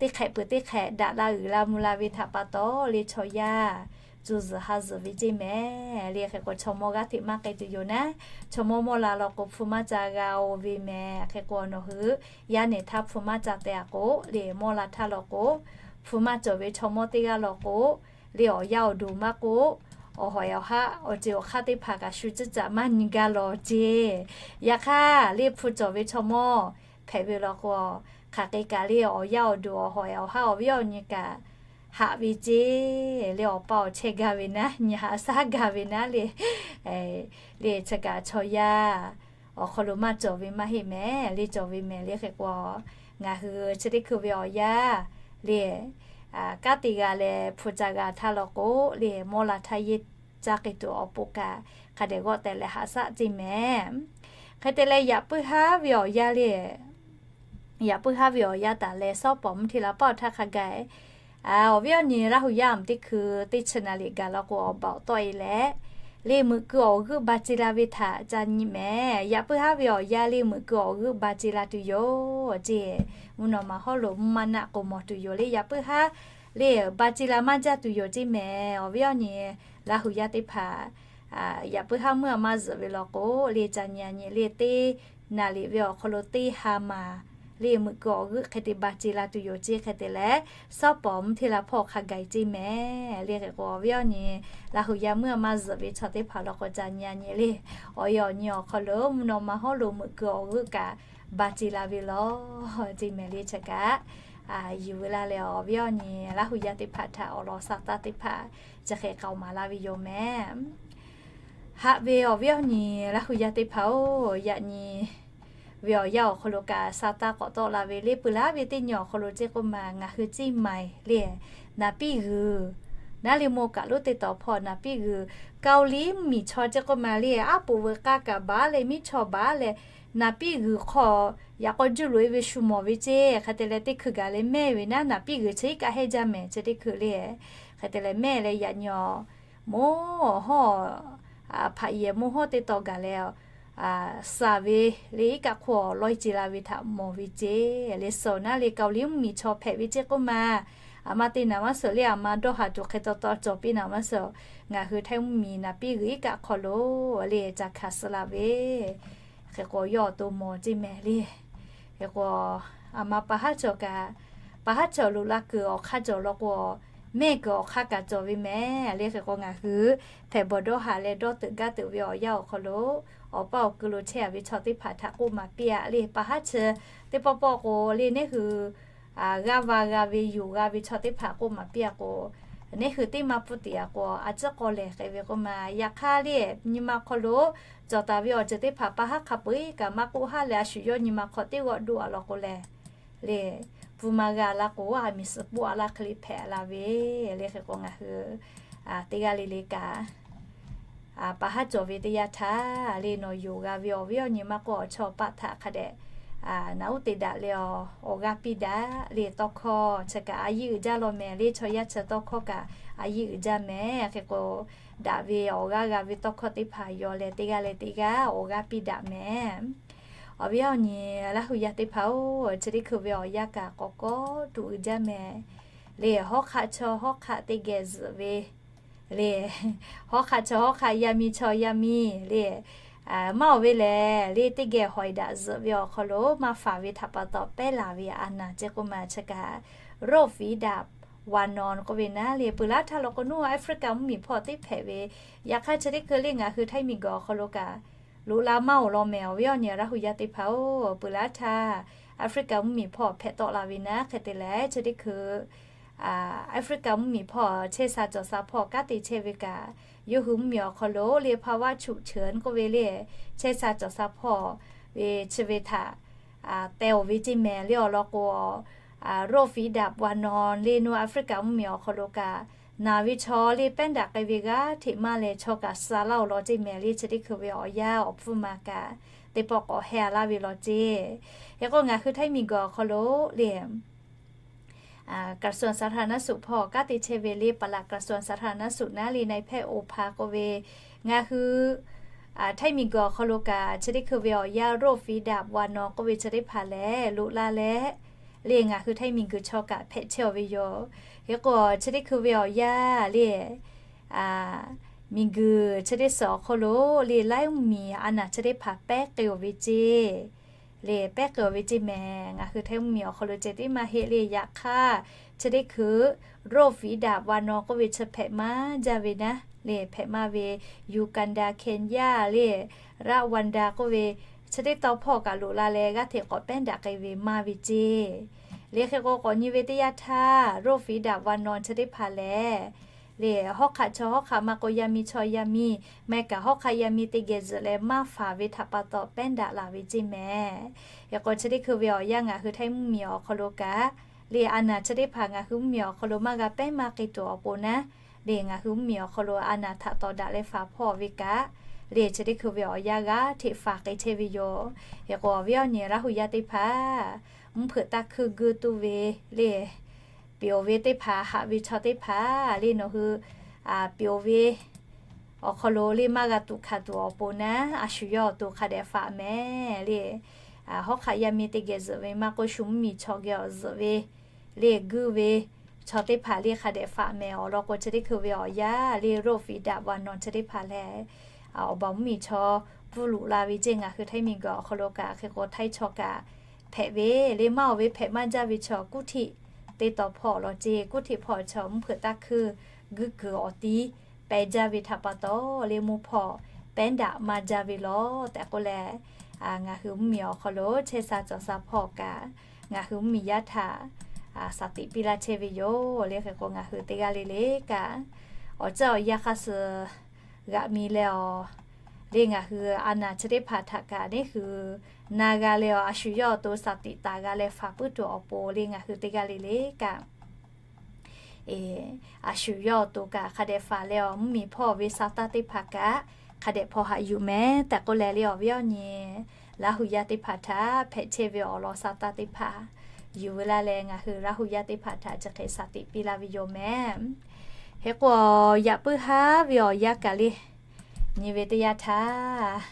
teˇ hk'ehꞈ peuˬ teˇ hk'ehꞈ daꞈ la uiˍ la mvuh la ve htaꞈ pa taw le, chaw yaˇ cuˬ zuhˬ ha zuhˬ ve ceˇ mehˍ. Le hk'e k'o chaw mawˇ g'aˇ hteꞈ maˇ k'ai tuˬ yoˬ naˉ, chaw mawˇ mawˇ la law k'o hpu maˇ ca g'a-o ve mehˍ. Hk'e k'o nawˬ hui yaˇ nehˬ htaˇ hpu maˇ ca te a k'o le, mawˇ la htaˇ law k'o hpu maˇ cawˬ ve chaw mawˇ teˇ g'aˇ law k'o le, awˬ yaˇ awˬ duˬ maˇ k'oˆ, awˬ hawˍ awˬ haˆ awˬ ceuˬ awˬ hk'aˇ teˇ hpaˍ kaꞈ shu ciˇ caꞈ maˇ nyi gaˇ lawˬ ceˇ. Yaꞈ hk'aˇ le hpu cawˬ ve chaw mawˇ hpehꞈ ve law k'o, hk'aˬ hk'e kaꞈ le awˬ yaˇ awˬ duˬ awˬ hawˍ awˬ haˆ awˬ viˉ awˬ nyi kaꞈ haꞈ ve ceˇ. Le awˬ pa awˬ chehˇ gaˇ ve naˉ, nyi haꞈ shaˉ gaˇ ve naˉ le, le chi kaꞈ chaw yaˇ awˬ hk'aw lo maˇ cawˬ ve maˇ heˆ mehˍ. Le cawˬ ve mehˍ. Le hk'e k'o ngaˬ hui chi teˇ hkui ve awˬ yanˇ le, kanˉ te g'a leh hpu ca g'a htaˇ law k'o le, mawˇ la htaˇ yehˇ caˇ k'ai tuˬ awˬ pon kaꞈ hk'a dehꞈ g'awˆ teh leh haꞈ shaˉ ceˇ mehˍ. Hk'e te leh yaꞈ puiˉ haˉ ve awˬ yanˇ le, yaꞈ puiˉ haˉ ve awˬ yanˇ taˍ leh sawˉ pawˍ mvuhˇ hteˇ la paˆ awˬ htaˇ hk'a gaˬ awˬ viˉ awˬ nyi Laˇ huˍ yaˇ awˬ teˇ hkui teˇ chi naˍ liꞈ gaˬ law k'o awˬ baˬ awˬ tawˆ e leh, le meuꞈ keu awˬ g'euˆ ba ce la ve htaꞈ ca nyi mehˍ. Yaꞈ puiˉ haˉ ve awˬ yanˇ le meuꞈ keu awˬ g'euˆ ba ce la tuˬ yoˬ ceˇ. Mvuhˇ naw ma hawˉ lo mvuhˇ maˇ naˆ k'o mawˬ tuˬ yoˬ le. Yaꞈ puiˉ haˉ le ba ce la maˇ jaˇ tuˬ yoˬ ceˇ mehˍ. Awˬ viˉ awˬ nyi Laˇ huˍ yaˇ teˇ hpaˍ yaꞈ puiˉ haˉ meuˇ a maˇ zuhꞈ ve law k'o le, ca nyi a nyi le teˇ naˍ liꞈ ve awˬ hk'aw lo teˇ ha maˬ le meuꞈ keu awˬ g'euˆ hk'e te ba ce la tuˬ yoˬ ceˇ. Hk'e te leh sawˉ pawˍ mvuhˇ hteˇ la hpawˇ hk'a gaˬ ceˇ mehˍ. Le hk'e k'o awˬ viˉ awˬ nyi Laˇ huˍ yaˇ meuˇ a maˇ zuhꞈ ve chaw teˇ hpaˍ law k'o ca nyi a nyi le, awˬ e awˬ nyi awˬ hk'aw lo mvuhˇ naw ma hawˉ lo meuꞈ keu awˬ g'euˆ kaꞈ ba ce la ve law ceˇ mehˍ. Le chi kaꞈ yuˬ ve la leh awˬ viˉ awˬ nyi Laˇ huˍ yaˇ teˇ hpaˍ htaꞈ awˬ lawn sha taˇ teˇ hpaˍ chi hk'e k'aoˍ maˍ laˇ ve yoˬ mehˍ. Haꞈ ve awˬ viˉ awˬ nyi Laˇ huˍ yaˇ teˇ hpaˍ-oˬ, yaꞈ nyi ve awˬ yanˇ awˬ hk'aw lo kaꞈ sha taˇ k'awꞈ tawˆ la ve le. Peuˬ laˉ ve teˇ nyi awˬ hk'aw lo ceˇ k'oˆ ma ngaˬ hui ciˇ maiˍ le, naˍ piˇ g'uiˬ naˉ le mawˇ kaꞈ lonˉ teˇ taw hpawˇ naˍ piˇ g'uiˬ Kaoˍliˇ mvuhˇmiˬ chaw ceˇ k'oˆ ma le, aˉ poꞈ veuꞈ k'aˇ kaꞈ baˬ leh miˉ chaw baˬ leh naˍ piˇ g'uiˬ hk'aw yaꞈ k'aw juˇ loꞈ e ve shu mawˬ ve ceˇ. Hk'e te leh teˇ hkui gaˬ leh mehˇ ve naˉ naˍ piˇ g'uiˬ chi iˉ kaˆ hehnˇ jaˇ mehˍ chi teˇ hkui le. Hk'e te leh mehˇ leh yaꞈ nyi awˬ moˇ awˬ hawˉ hpaꞈ yehˬ moˇ hawˉ teˇ taw gaˬ leh, saˍ ve le iˉ kaˆ hk'oˆ awˬ lawˇ ce la ve htaꞈ mawˬ ve ceˇ. Le suhˍ naˉ le Kaoˍliˇ mvuhˇmiˬ chaw hpehꞈ ve ceˇ k'oˆ ma, aˬ ma te naˍ maˇ suhˍ le, aˬ ma dawˇ haˍ tuˬ hk'e taw taw cawˬ piˇ naˍ maˇ suhˍ, ngaˬ hui Htaiˇ mvuhˇmiˬ naˍ piˇ g'uiˬ iˉ kaˆ hk'aw lo le ca hkanˍ suh la ve. Hk'e k'o yawˇ awˬ to mawˬ ceˇ mehˍ le. Hk'e k'o aˬ ma pa haˉ cawˬ kaꞈ, pa haˉ cawˬ loꞈ la kuiˬ awˬ hk'aˇ cawˬ law k'o, mehˇ kuiˬ awˬ hk'aˇ kaꞈ cawˬ ve mehˍ le. Hk'e k'o ngaˬ hui hpehꞈ bawˬ dawˇ haˍ leh dawˇ teuꞈ gaˇ teuꞈ ve awˬ yanˇ awˬ hk'aw lo, awˬ paˇ awˬ ku lo chehˇ a ve chaw teˇ hpaˍ htaꞈ k'oˆ maˍ piˇ a le. Pa haˉ chi teˇ pawˆ pawˆ k'o le, neˇ hui g'aˇ va g'a ve yonˍ g'a ve chaw teˇ hpaˍ k'oˆ maˍ piˇ a k'o, neˇ hui teˇ maˇ pfuhˇ tiꞈ a k'o a ciˉ k'aw lehˬ k'ai ve k'oˆ ma. Yaꞈ hk'aˇ le, nyi ma hk'aw lo cawˬ taˍ ve awˬ ceuˬ teˇ hpaˍ pa haˉ hk'a peu-eˬ kaꞈ maˇ k'oˆ haˉ leh, a shu yawˇ nyi ma hk'aw teˇ g'awˆ doˆ a law k'o lehˬ, le, pfuhˇ maˇ g'a la k'o, a miˬ suhˍ poˆ a laˇ hk'e le hpehꞈ la ve le. Hk'e k'o ngaˬ hui teˇ g'aˇ le le kaꞈ, pa haˉ cawˬ ve teˇ yanˇ htaˇ le, nawˬ yonˍ g'a ve awˬ viˉ awˬ nyi maˇ k'oˆ, awˬ chawˇ awˬ paˆ htaꞈ hk'a dehꞈ naꞈ uˉ te daꞈ leh awˬ g'aˇ piˇ daꞈ le. Tawˇ hkawˇ chi kaꞈ a yiˇ uiˍ jaˇ law mehˍ le. Chaw yaˇ chi tawˇ hkawˇ kaꞈ a yiˇ uiˍ jaˇ mehˍ. Hk'e k'o daꞈ ve awˬ g'aˇ g'a ve tawˇ hkawˇ teˇ hpaˍ yaw leh teˇ g'aˇ leh teˇ g'aˇ awˬ g'aˇ piˇ daꞈ mehˍ. Awˬ viˉ awˬ nyi Laˇ huˍ yaˇ teˇ hpaˍ-oˬ, chi teˇ hkui ve awˬ yanˇ kaꞈ k'awꞈ kawˆ tuˬ uiˍ jaˇ mehˍ le. Hawˉ hk'aˆ chaw hawˉ hk'aˆ teˇ geh zuhꞈ ve le, hawˉ hk'aˆ chaw hawˉ hk'aˆ yaˇ miˇ chaw yaˇ miˇ le, maˇ oˬ ve lehˬ le, teˇ geh hawˍ daꞈ zuhꞈ ve awˬ hk'aw lo maˇ faˍ ve htaꞈ pa taw pehˉ laˬ ve a naˍ ceˇ k'oˆ ma chi kaꞈ, โรคฝีดาดวานอน k'oˆ ve naˉ le, peuˬ laˇ htaˇ law k'o nuˇ Africa mvuhˇmiˬ hpawˇ teˇ hpehꞈ ve, yaꞈ hk'aˇ chi teˇ hkui le ngaˬ hui Htaiˇ miˬguiˬ awˬ hk'aw lo kaꞈ loꞈ la maˇ oˬ law mehˍ awˬ viˉ awˬ nyi Laˇ huˍ yaˇ teˇ hpaˍ-oˬ, peuˬ laˇ htaˇ Africa mvuhˇmiˬ hpawˇ hpehꞈ tawˆ la ve naˉ hk'e te leh, chi teˇ hkui Africa mvuhˇmiˬ hpawˇ chehˇ sha cawˬ sha hpawˇ kanˉ te chehˇ ve kaꞈ, yawˇ hui mvuhˇmiˬ awˬ hk'aw lo le ภาวะฉุกเฉิน k'oˆ ve le, chehˇ sha cawˬ sha hpawˇ ve chi ve htaꞈ teh oˬ ve ceˇ mehˍ le awˬ lawn k'o, โรคฝีดาดวานอน le nuˇ Africa mvuhˇmiˬ awˬ hk'aw lo kaꞈ naˬ ve chaw le pehˉ daꞈ k'ai ve g'aˇ hteꞈ maˇ leh chaw kaꞈ sha laˇ oˬ law ceˇ mehˍ le, chi teˇ hkui ve awˬ yanˇ awˬ hpfuhˇ ma kaꞈ teˇ pawˆ k'awꞈ heh a laˇ ve law ceˇ. Hk'e k'o ngaˬ hui Htaiˇ miˬguiˬ awˬ hk'aw lo le กระทรวงสาธารณสุข hpawˇ kanˉ te chehˇ ve le ปลัดกระทรวงสาธารณสุข naˉ le นายแพทย์โอภา k'oˆ ve, ngaˬ hui Htaiˇ miˬguiˬ awˬ hk'aw lo kaꞈ chi teˇ hkui ve awˬ yanˇ โรคฝีดาดวานอน k'oˆ ve chi teˇ hpaˍ lehˬ loꞈ la leh, le ngaˬ hui Htaiˇ miˬguiˬ chaw kaꞈ hpehꞈ chehˇ oˬ ve yoˬ. Hk'e k'o chi teˇ hkui ve awˬ yanˇ le miˬguiˬ chi teˇ suhˍ awˬ hk'aw lo le laiˉ mvuhˇmiˬ a naˍ chi teˇ hpaˍ pehˉ k'ai oˬ ve ceˇ le, pehˉ k'ai oˬ ve ceˇ mehˍ. Ngaˬ hui Htaiˇ mvuhˇmiˬ awˬ hk'aw lo ceh tiˉ maˇ heˆ le, yaꞈ hk'aˇ chi teˇ hkui โรคฝีดาดวานอน k'oˆ ve chi hpehꞈ maˇ jaˇ ve naˉ le, hpehꞈ maˇ ve Uganda, Kenya le, Rwanda k'oˆ ve chi teˇ tawn hpawˇ kaꞈ loꞈ la leh g'aˇ hteꞈ k'awꞈ pehˉ daꞈ k'ai ve maˇ ve ceˇ. Le hk'e k'o k'awꞈ nyi ve teˇ yanˇ htaˇ โรคฝีดาดวานอน chi teˇ hpaˍ lehˬ le, hawˉ hk'aˆ chaw hawˉ hk'aˆ maˇ k'o yaˇ miˇ chaw yaˇ miˇ, maˇ heˆ kaꞈ hawˉ hk'aˆ yaˇ miˇ teˇ geh zuhꞈ leh maˇ faˍ ve htaꞈ pa taw pehˉ daꞈ laˬ ve ceˇ mehˍ. Hk'e k'o chi teˇ hkui ve awˬ yanˇ ngaˬ hui Htaiˇ mvuhˇmiˬ awˬ hk'aw lo kaꞈ le a naˍ chi teˇ hpaˍ ngaˬ hui mvuhˇmiˬ awˬ hk'aw lo maˇ g'a pehˉ maˇ k'ai tuˬ awˬ pon naˉ le, ngaˬ hui mvuhˇmiˬ awˬ hk'aw lo a naˍ htaꞈ tawˍ daꞈ leh faˍ hpawˇ ve kaꞈ le, chi teˇ hkui ve awˬ yanˇ g'aˇ hteꞈ faˍ k'ai chehˇ ve yoˬ. Hk'e k'o awˬ viˉ awˬ nyi Laˇ huˍ yaˇ teˇ hpaˍ mvuhˇ hpeuꞈ taˇ hkuiˇ guˇ tuˇ ve le, peꞈ oˬ ve teˇ hpaˍ haꞈ ve chaw teˇ hpaˍ le nawˬ hui peꞈ oˬ ve awˬ hk'aw lo le maˇ g'a tuꞈ hkanˍ tuˬ awˬ pon naˉ, a shu yawˇ awˬ to hk'a dehꞈ faˍ mehˍ le. Hawˉ hk'aˆ yaˇ miˇ teˇ geh zuhꞈ ve maˇ k'o shu mvuhˇmiˬ chaw geh awˬ zuhꞈ ve le guˇ ve chaw teˇ hpaˍ le hk'a dehꞈ faˍ mehˍ awˬ lawn k'o chi teˇ hkui ve awˬ yanˇ le โรคฝีดาดวานอน chi teˇ hpaˍ lehˬ awˬ baˬ mvuhˇmiˬ chaw pfuhˇ loꞈ la ve ceˇ ngaˬ hui Htaiˇ miˬguiˬ awˬ hk'aw lo kaꞈ. Hk'e k'o Htaiˇ chaw kaꞈ hpehꞈ ve le maˇ oˬ ve hpehꞈ maˇ jaˇ ve chaw kuˇ hteꞈ teˇ tawn hpawˇ law ceˇ, kuˇ hteꞈ hpawˇ chaw mvuhˇ hpeuꞈ taˇ hkuiˇ guˇ kuiˬ awˬ tiˉ pehˬ jaˇ ve htaꞈ pa taw le mvuhˇ hpawˇ pehˉ daꞈ maˇ jaˇ ve law tehꞈ k'oˆ leh, ngaˬ hui mvuhˇmiˬ awˬ hk'aw lo chehˇ sha cawˬ sha hpawˇ kaꞈ ngaˬ hui mvuhˇmiˬ yaˇ htaꞈ shaˍ tiꞈ piˇ laˇ chehˇ ve yoˬ le. Hk'e k'o ngaˬ hui teˇ g'aˇ le le kaꞈ awˬ ceuˬ awˬ yanˇ hk'aˇ suh g'aꞈ mi leh awˬ le ngaˬ hui a naˍ chi teˇ hpaˍ htaꞈ kaꞈ neˉ hui na g'a leh awˬ a shu yawˇ awˬ to shaˍ tiꞈ taˍ g'a leh faˍ puiˉ tuˬ awˬ pon le ngaˬ hui teˇ g'aˇ le le kaꞈ a shu yawˇ awˬ to kaꞈ hk'a dehꞈ faˍ leh awˬ mvuhˇmiˬ hpawˇ ve sha taˇ teˇ hpaˍ kaꞈ hk'a dehꞈ hpaw haꞈ yuˬ mehˍ tehꞈ k'oˆ leh le awˬ viˉ awˬ nyi Laˇ huˍ yaˇ teˇ hpaˍ htaꞈ hpehꞈ chehˇ ve awˬ lawn sha taˇ teˇ hpaˍ yuˬ ve laˇ leh ngaˬ hui Laˇ huˍ yaˇ teˇ hpaˍ htaꞈ chi hk'e shaˍ tiꞈ piˇ laˇ ve yoˬ mehˍ. Hk'e k'o yaꞈ puiˉ haˉ ve awˬ yanˇ kaꞈ le nyi ve teˇ yanˇ htaˇ,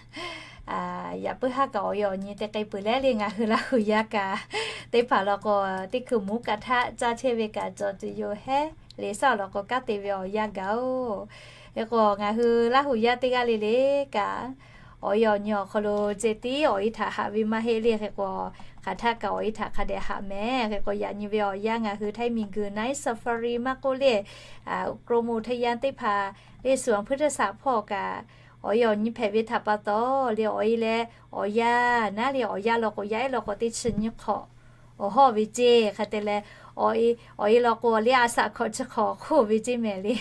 yaꞈ puiˉ haˉ kaꞈ awˬ e awˬ nyi te k'ai peuˬ leh le ngaˬ hui Laˇ huˍ yaˇ kaꞈ teˇ hpaˍ law k'o teˇ hkui mvuhˇ kaꞈ htaˆ caˇ chehˇ ve kaꞈ cawˬ tuˬ yoˬ hehˉ le saˉ awˬ lawn k'o kanˉ te ve awˬ yanˇ gaˬ oˬ. Hk'e k'o ngaˬ hui Laˇ huˍ yaˇ teˇ g'aˇ le le kaꞈ awˬ e awˬ nyi awˬ hk'aw lo ceh tiˉ awˬ e htaꞈ haꞈ ve maˇ heˆ le. Hk'e k'o hk'aˬ htaˆ kaꞈ awˬ e htaꞈ hk'a dehꞈ haꞈ mehˍ. Hk'e k'o yaꞈ nyi ve awˬ yanˇ ngaˬ hui Htaiˇ miˬguiˬ Night Safari maˇ k'oˆ le กรมอุทยาน teˇ hpaˍ le suˍ awˬ hpuiˇ htaˇ shaꞈ hpawˇ kaꞈ awˬ e awˬ nyi hpehꞈ ve htaꞈ pa taw le awˬ e leh awˬ yanˇ naˉ le awˬ yanˇ law k'o yaˇ ehˉ law k'o teˇ chi nyiˇ hk'awꞈ awˬ hawˇ ve ceˇ hk'a te leh awˬ e law k'o le a shaꞈ hkawꞈ chi hk'awꞈ hk'oˆ ve ceˇ mehˍ le.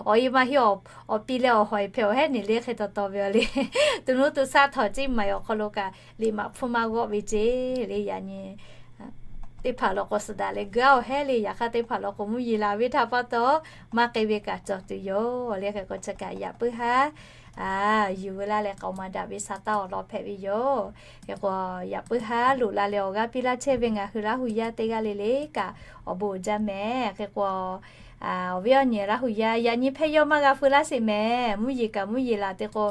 Awˬ e maˇ heˆ awˬ pi leh awˬ hawˬ e hpehꞈ awˬ hehˉ neˬ le hk'e taw taw ve awˬ le. To nuˇ to shaˆ htawꞈ ceˇ maˍ awˬ hk'aw lo kaꞈ liꞈ maꞈ hpfuhˇ maˇ g'awˆ ve ceˇ le yaꞈ nyi teˇ hpaˍ law k'o suhˍ daꞈ leh g'aˇ awˬ hehˉ le. Yaꞈ hk'aˇ teˇ hpaˍ law k'o mvuhˇ yeˬ la ve htaꞈ pa taw maˇ k'ai ve kaꞈ cawˬ tuˬ yoˬ le. Hk'e k'o chi kaꞈ yaꞈ puiˉ haˉ yuˬ ve laˇ leh k'aoˍ ma daꞈ ve sha taˇ awˬ lawn hpehꞈ ve yoˬ. Hk'e k'o yaꞈ puiˉ haˉ loꞈ la leh awˬ g'aˇ piˇ laˇ chehˇ ve ngaˬ hui Laˇ huˍ yaˇ teˇ g'aˇ le le kaꞈ awˬ bon uiˍ jaˇ mehˍ. Hk'e k'o awˬ viˉ awˬ nyi Laˇ huˍ yaˇ yaꞈ nyi hpehˇ yawˇ maˇ g'a feu laˇ sheˍ mehˍ. Mvuhˇ yeˬ kaꞈ mvuhˇ yeˬ laˬ te k'o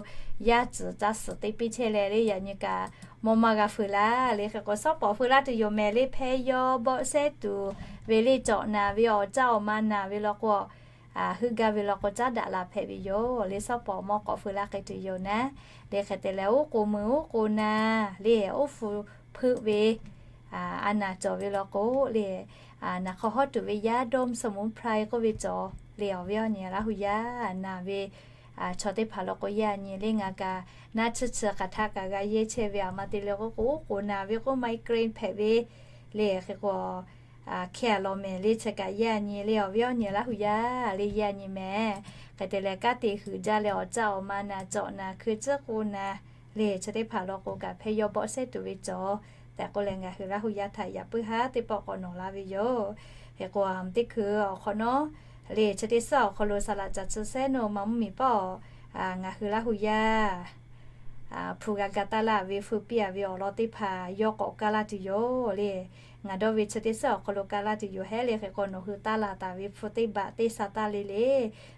yaˇ tcuhˍ caˇ suhˍ te piˇ chehˇ leh le yaꞈ nyi kaꞈ mawˇ maˇ g'a feu laˇ le. Hk'e k'o shawˉ pawˍ feu laˇ tuˬ yoˬ mehˍ le hpehˇ yawˇ bawˆ shehˉ tuˬ ve le cawꞈ naˍ ve awˬ caˇ awˬ ma naˍ ve law k'o heuˆ gaˇ ve law k'o caˉ daꞈ la hpehꞈ ve yoˬ le. Suhˉ pawˍ mawˇ k'awꞈ feu laˇ k'ai tuˬ yoˬ naˉ le. Hk'e te leh oˉ k'oˍ mui oˉ k'oˍ na le, oˉ fu hpeuˆ ve a naˍ cawˬ ve law k'o le, naˍ hk'aw hawˉ tuˬ ve yaˇ dawˇ mvuhˇ suhˍ mvuhˇ hpra k'oˆ ve cawˬ le. Awˬ viˉ awˬ nyi Laˇ hu yaˇ naˍ ve chaw teˇ hpaˍ law k'o yaˇ nyi le ngaˬ kaꞈ naˆ tsuhˇ chi hk'aˬ htaˆ kaꞈ g'a yehˇ chehˇ ve a ma te le k'oˆ k'o, oˉ k'oˍ na ve k'o migraine hpehꞈ ve le. Hk'e k'o hkeh a lawˬ mehˍ le chi kaꞈ yaˇ nyi le. Awˬ viˉ awˬ nyi Laˇ hu yaˇ le yaˇ nyi mehˍ. Hk'e te leh kanˉ te huiˍ jaˇ leh awˬ caˆ awˬ ma naˍ cawꞈ naˍ hkui tcuhˉ k'o naˍ le, chi teˇ hpaˍ law k'o kaꞈ hpehˇ yawˇ bawˆ sehˉ tuˬ ve cawˬ tehꞈ k'oˆ leh ngaˬ hui Laˇ hu yaˇ htaꞈ yaꞈ puiˉ haˉ teˇ pawˆ k'awꞈ nawˬ la ve yoˬ. Hk'e k'o teˇ hkui awˬ hk'awꞈ nawˉ le chi teˇ suhˉ awˬ hk'aw lo saˍ laꞈ caˬ tsuhˇ sehˉ naˇ ma mvuhˇ miˬ pawˆ ngaˬ hui Laˇ hu yaˇ hpu g'a ga taˇ laˇ ve hpu piˇ a ve awˬ lawn teˇ hpaˍ yawˇ k'awꞈ kaˇ laˇ tuˬ yoˬ le. Ngaˬ dawˇ ve chi teˇ suhˉ awˬ hk'aw lo kaˇ laˇ tuˬ yoˬ hehˉ le. Hk'e k'o nawˬ hui taˇ laˬ taˍ ve hpu teˇ baꞈ teˇ sha taˇ le le,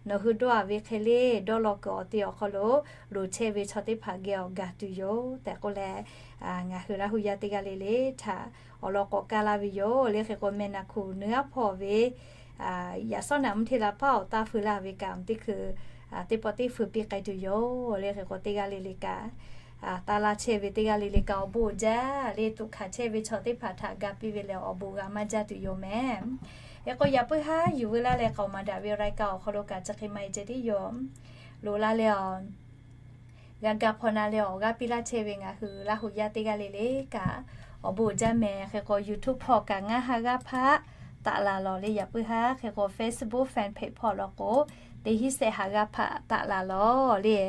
nawˬ hui dawˇ a ve hk'e le dawˇ law kuiˬ awˬ te awˬ hk'aw lo loˍ chehˇ ve chaw teˇ hpaˍ geh awˬ gaˬ tuˬ yoˬ tehꞈ k'oˆ leh, ngaˬ hui Laˇ hu yaˇ teˇ g'aˇ le le htaꞈ awˬ lawn k'awꞈ kaˇ laˇ ve yoˬ le. Hk'e k'o meh naˍ hkuˬ nuˇ aˉ hpawˇ ve yaꞈ sawˉ naꞈ mvuhˇ hteˇ la paˉ awˬ taˇ feu laˇ ve kaꞈ teˇ hkui teˇ pawˆ teˇ feu piˇ k'ai tuˬ yoˬ le. Hk'e k'o teˇ g'aˇ le le kaꞈ taˇ laˇ chehˇ ve teˇ g'aˇ le le kaꞈ awˬ bon uiˍ jaˇ le. Tuꞈ hkanˍ chehˇ ve chaw teˇ hpaˍ htaꞈ ga piˇ ve lehˬ awˬ bon g'a maˇ jaˇ tuˬ yoˬ mehˍ. Hk'e k'o yaꞈ puiˉ haˉ yuˬ veu laˇ leh k'aoˍ maˍ daꞈ ve รายการ awˬ hk'aw lo kaꞈ chi hk'e maˇ heˆ ceh tiˉ yoˬ. Loꞈ la leh awˬ g'a ga hpaw na leh awˬ g'aˇ piˇ laˇ chehˇ ve ngaˬ hui Laˇ hu yaˇ teˇ g'aˇ le le kaꞈ awˬ bon uiˍ jaˇ mehˍ. Hk'e k'o YouTube hpawˇ kaꞈ ngaˇ ha g'aˇ hpaˆ taˆ laˬ lawˬ le yaꞈ puiˉ haˉ. Hk'e k'o Facebook fan page hpawˇ law k'o teˇ hinˉ sehˆ ha g'aˇ hpaˆ taˆ laˬ lawˬ le.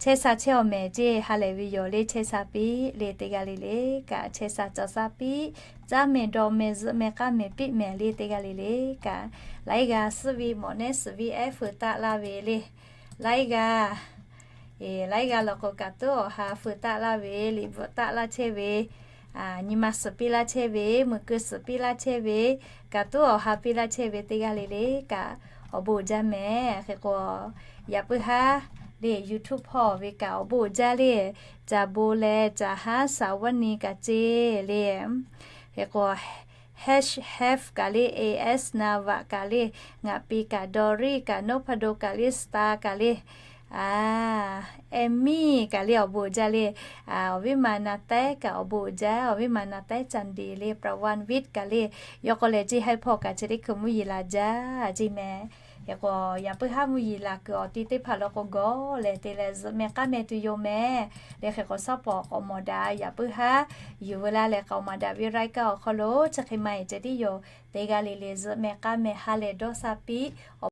Chehˇ sha chehˇ awˬ mehˍ ceˇ ha lehˬ ve yoˬ le. Chehˇ sha piˇ le teˇ g'aˇ le le kaꞈ chehˇ sha cawˬ sha piˇ. Caˉ mehˍ dawˬ mehˍ zuhꞈ mehˍ k'aˇ mehˍ piˇ mehˍ le teˇ g'aˇ le le kaꞈ laiˉ g'aˇ suhˉ ve mawꞈ nehˉ suhˍ ve ehˉ feu taˆ laˇ ve le. Laiˉ g'aˇ laiˉ g'aˇ law k'o kaꞈ tuˉ awˬ ha feu taˆ laˇ ve, liꞈ bvuhꞈ taˆ laˇ chehˇ ve, nyi ma suhˍ piˇ laˇ chehˇ ve, meuꞈ keu suhˍ piˇ laˇ chehˇ ve, kaꞈ tuˉ awˬ ha piˇ laˇ chehˇ ve teˇ g'aˇ le le kaꞈ awˬ bon uiˍ jaˇ mehˍ. Hk'e k'o yaꞈ puiˉ haˉ le YouTube hpawˇ ve kaꞈ awˬ bon uiˍ jaˇ le. Caˬ bon leh caˬ haˉ shaˍ vaˇ ni kaꞈ ceˇ le. Hk'e k'o Hash Hef kaꞈ le, A S Naˍ vaꞈ kaꞈ le, Ngaˬ pi kaꞈ Dawˇ riˆ kaꞈ Noˇ hpa do kaꞈ le, Star kaꞈ le, Emi kaꞈ le awˬ bon uiˍ jaˇ le. Awˬ viˉ ma Na taiˉ kaꞈ awˬ bon uiˍ jaˇ. Awˬ viˉ ma Na taiˉ Caˍ ndeˍ le, Praˍ vaˇ viˆ kaꞈ le, yawˇ k'o lehˬ ceˇ haiˇ hpawˇ kaꞈ chi teˇ hkui mvuhˇ yeˬ laˬ jaˇ ceˇ mehˍ. Hk'e k'o yaꞈ puiˉ haˉ mvuhˇ yeˬ laˬ kuiˬ awˬ ti teˇ hpaˍ law k'o gawˬ lehˬ te leh zuhꞈ mehˍ k'aˇ mehˍ tuˬ yoˬ mehˍ. Leh hk'e k'o suhˉ pawˍ k'awꞈ mawˬ daꞈ yaꞈ puiˉ haˉ yuˬ veu laˇ leh k'aoˍ maˍ daꞈ ve รายการ awˬ hk'aw lo chi hk'e maˇ heˆ ceh tiˉ yoˬ. Teˇ g'aˇ le le zuhꞈ mehˍ k'aˇ mehˍ ha lehˬ dawˇ sha piˇ.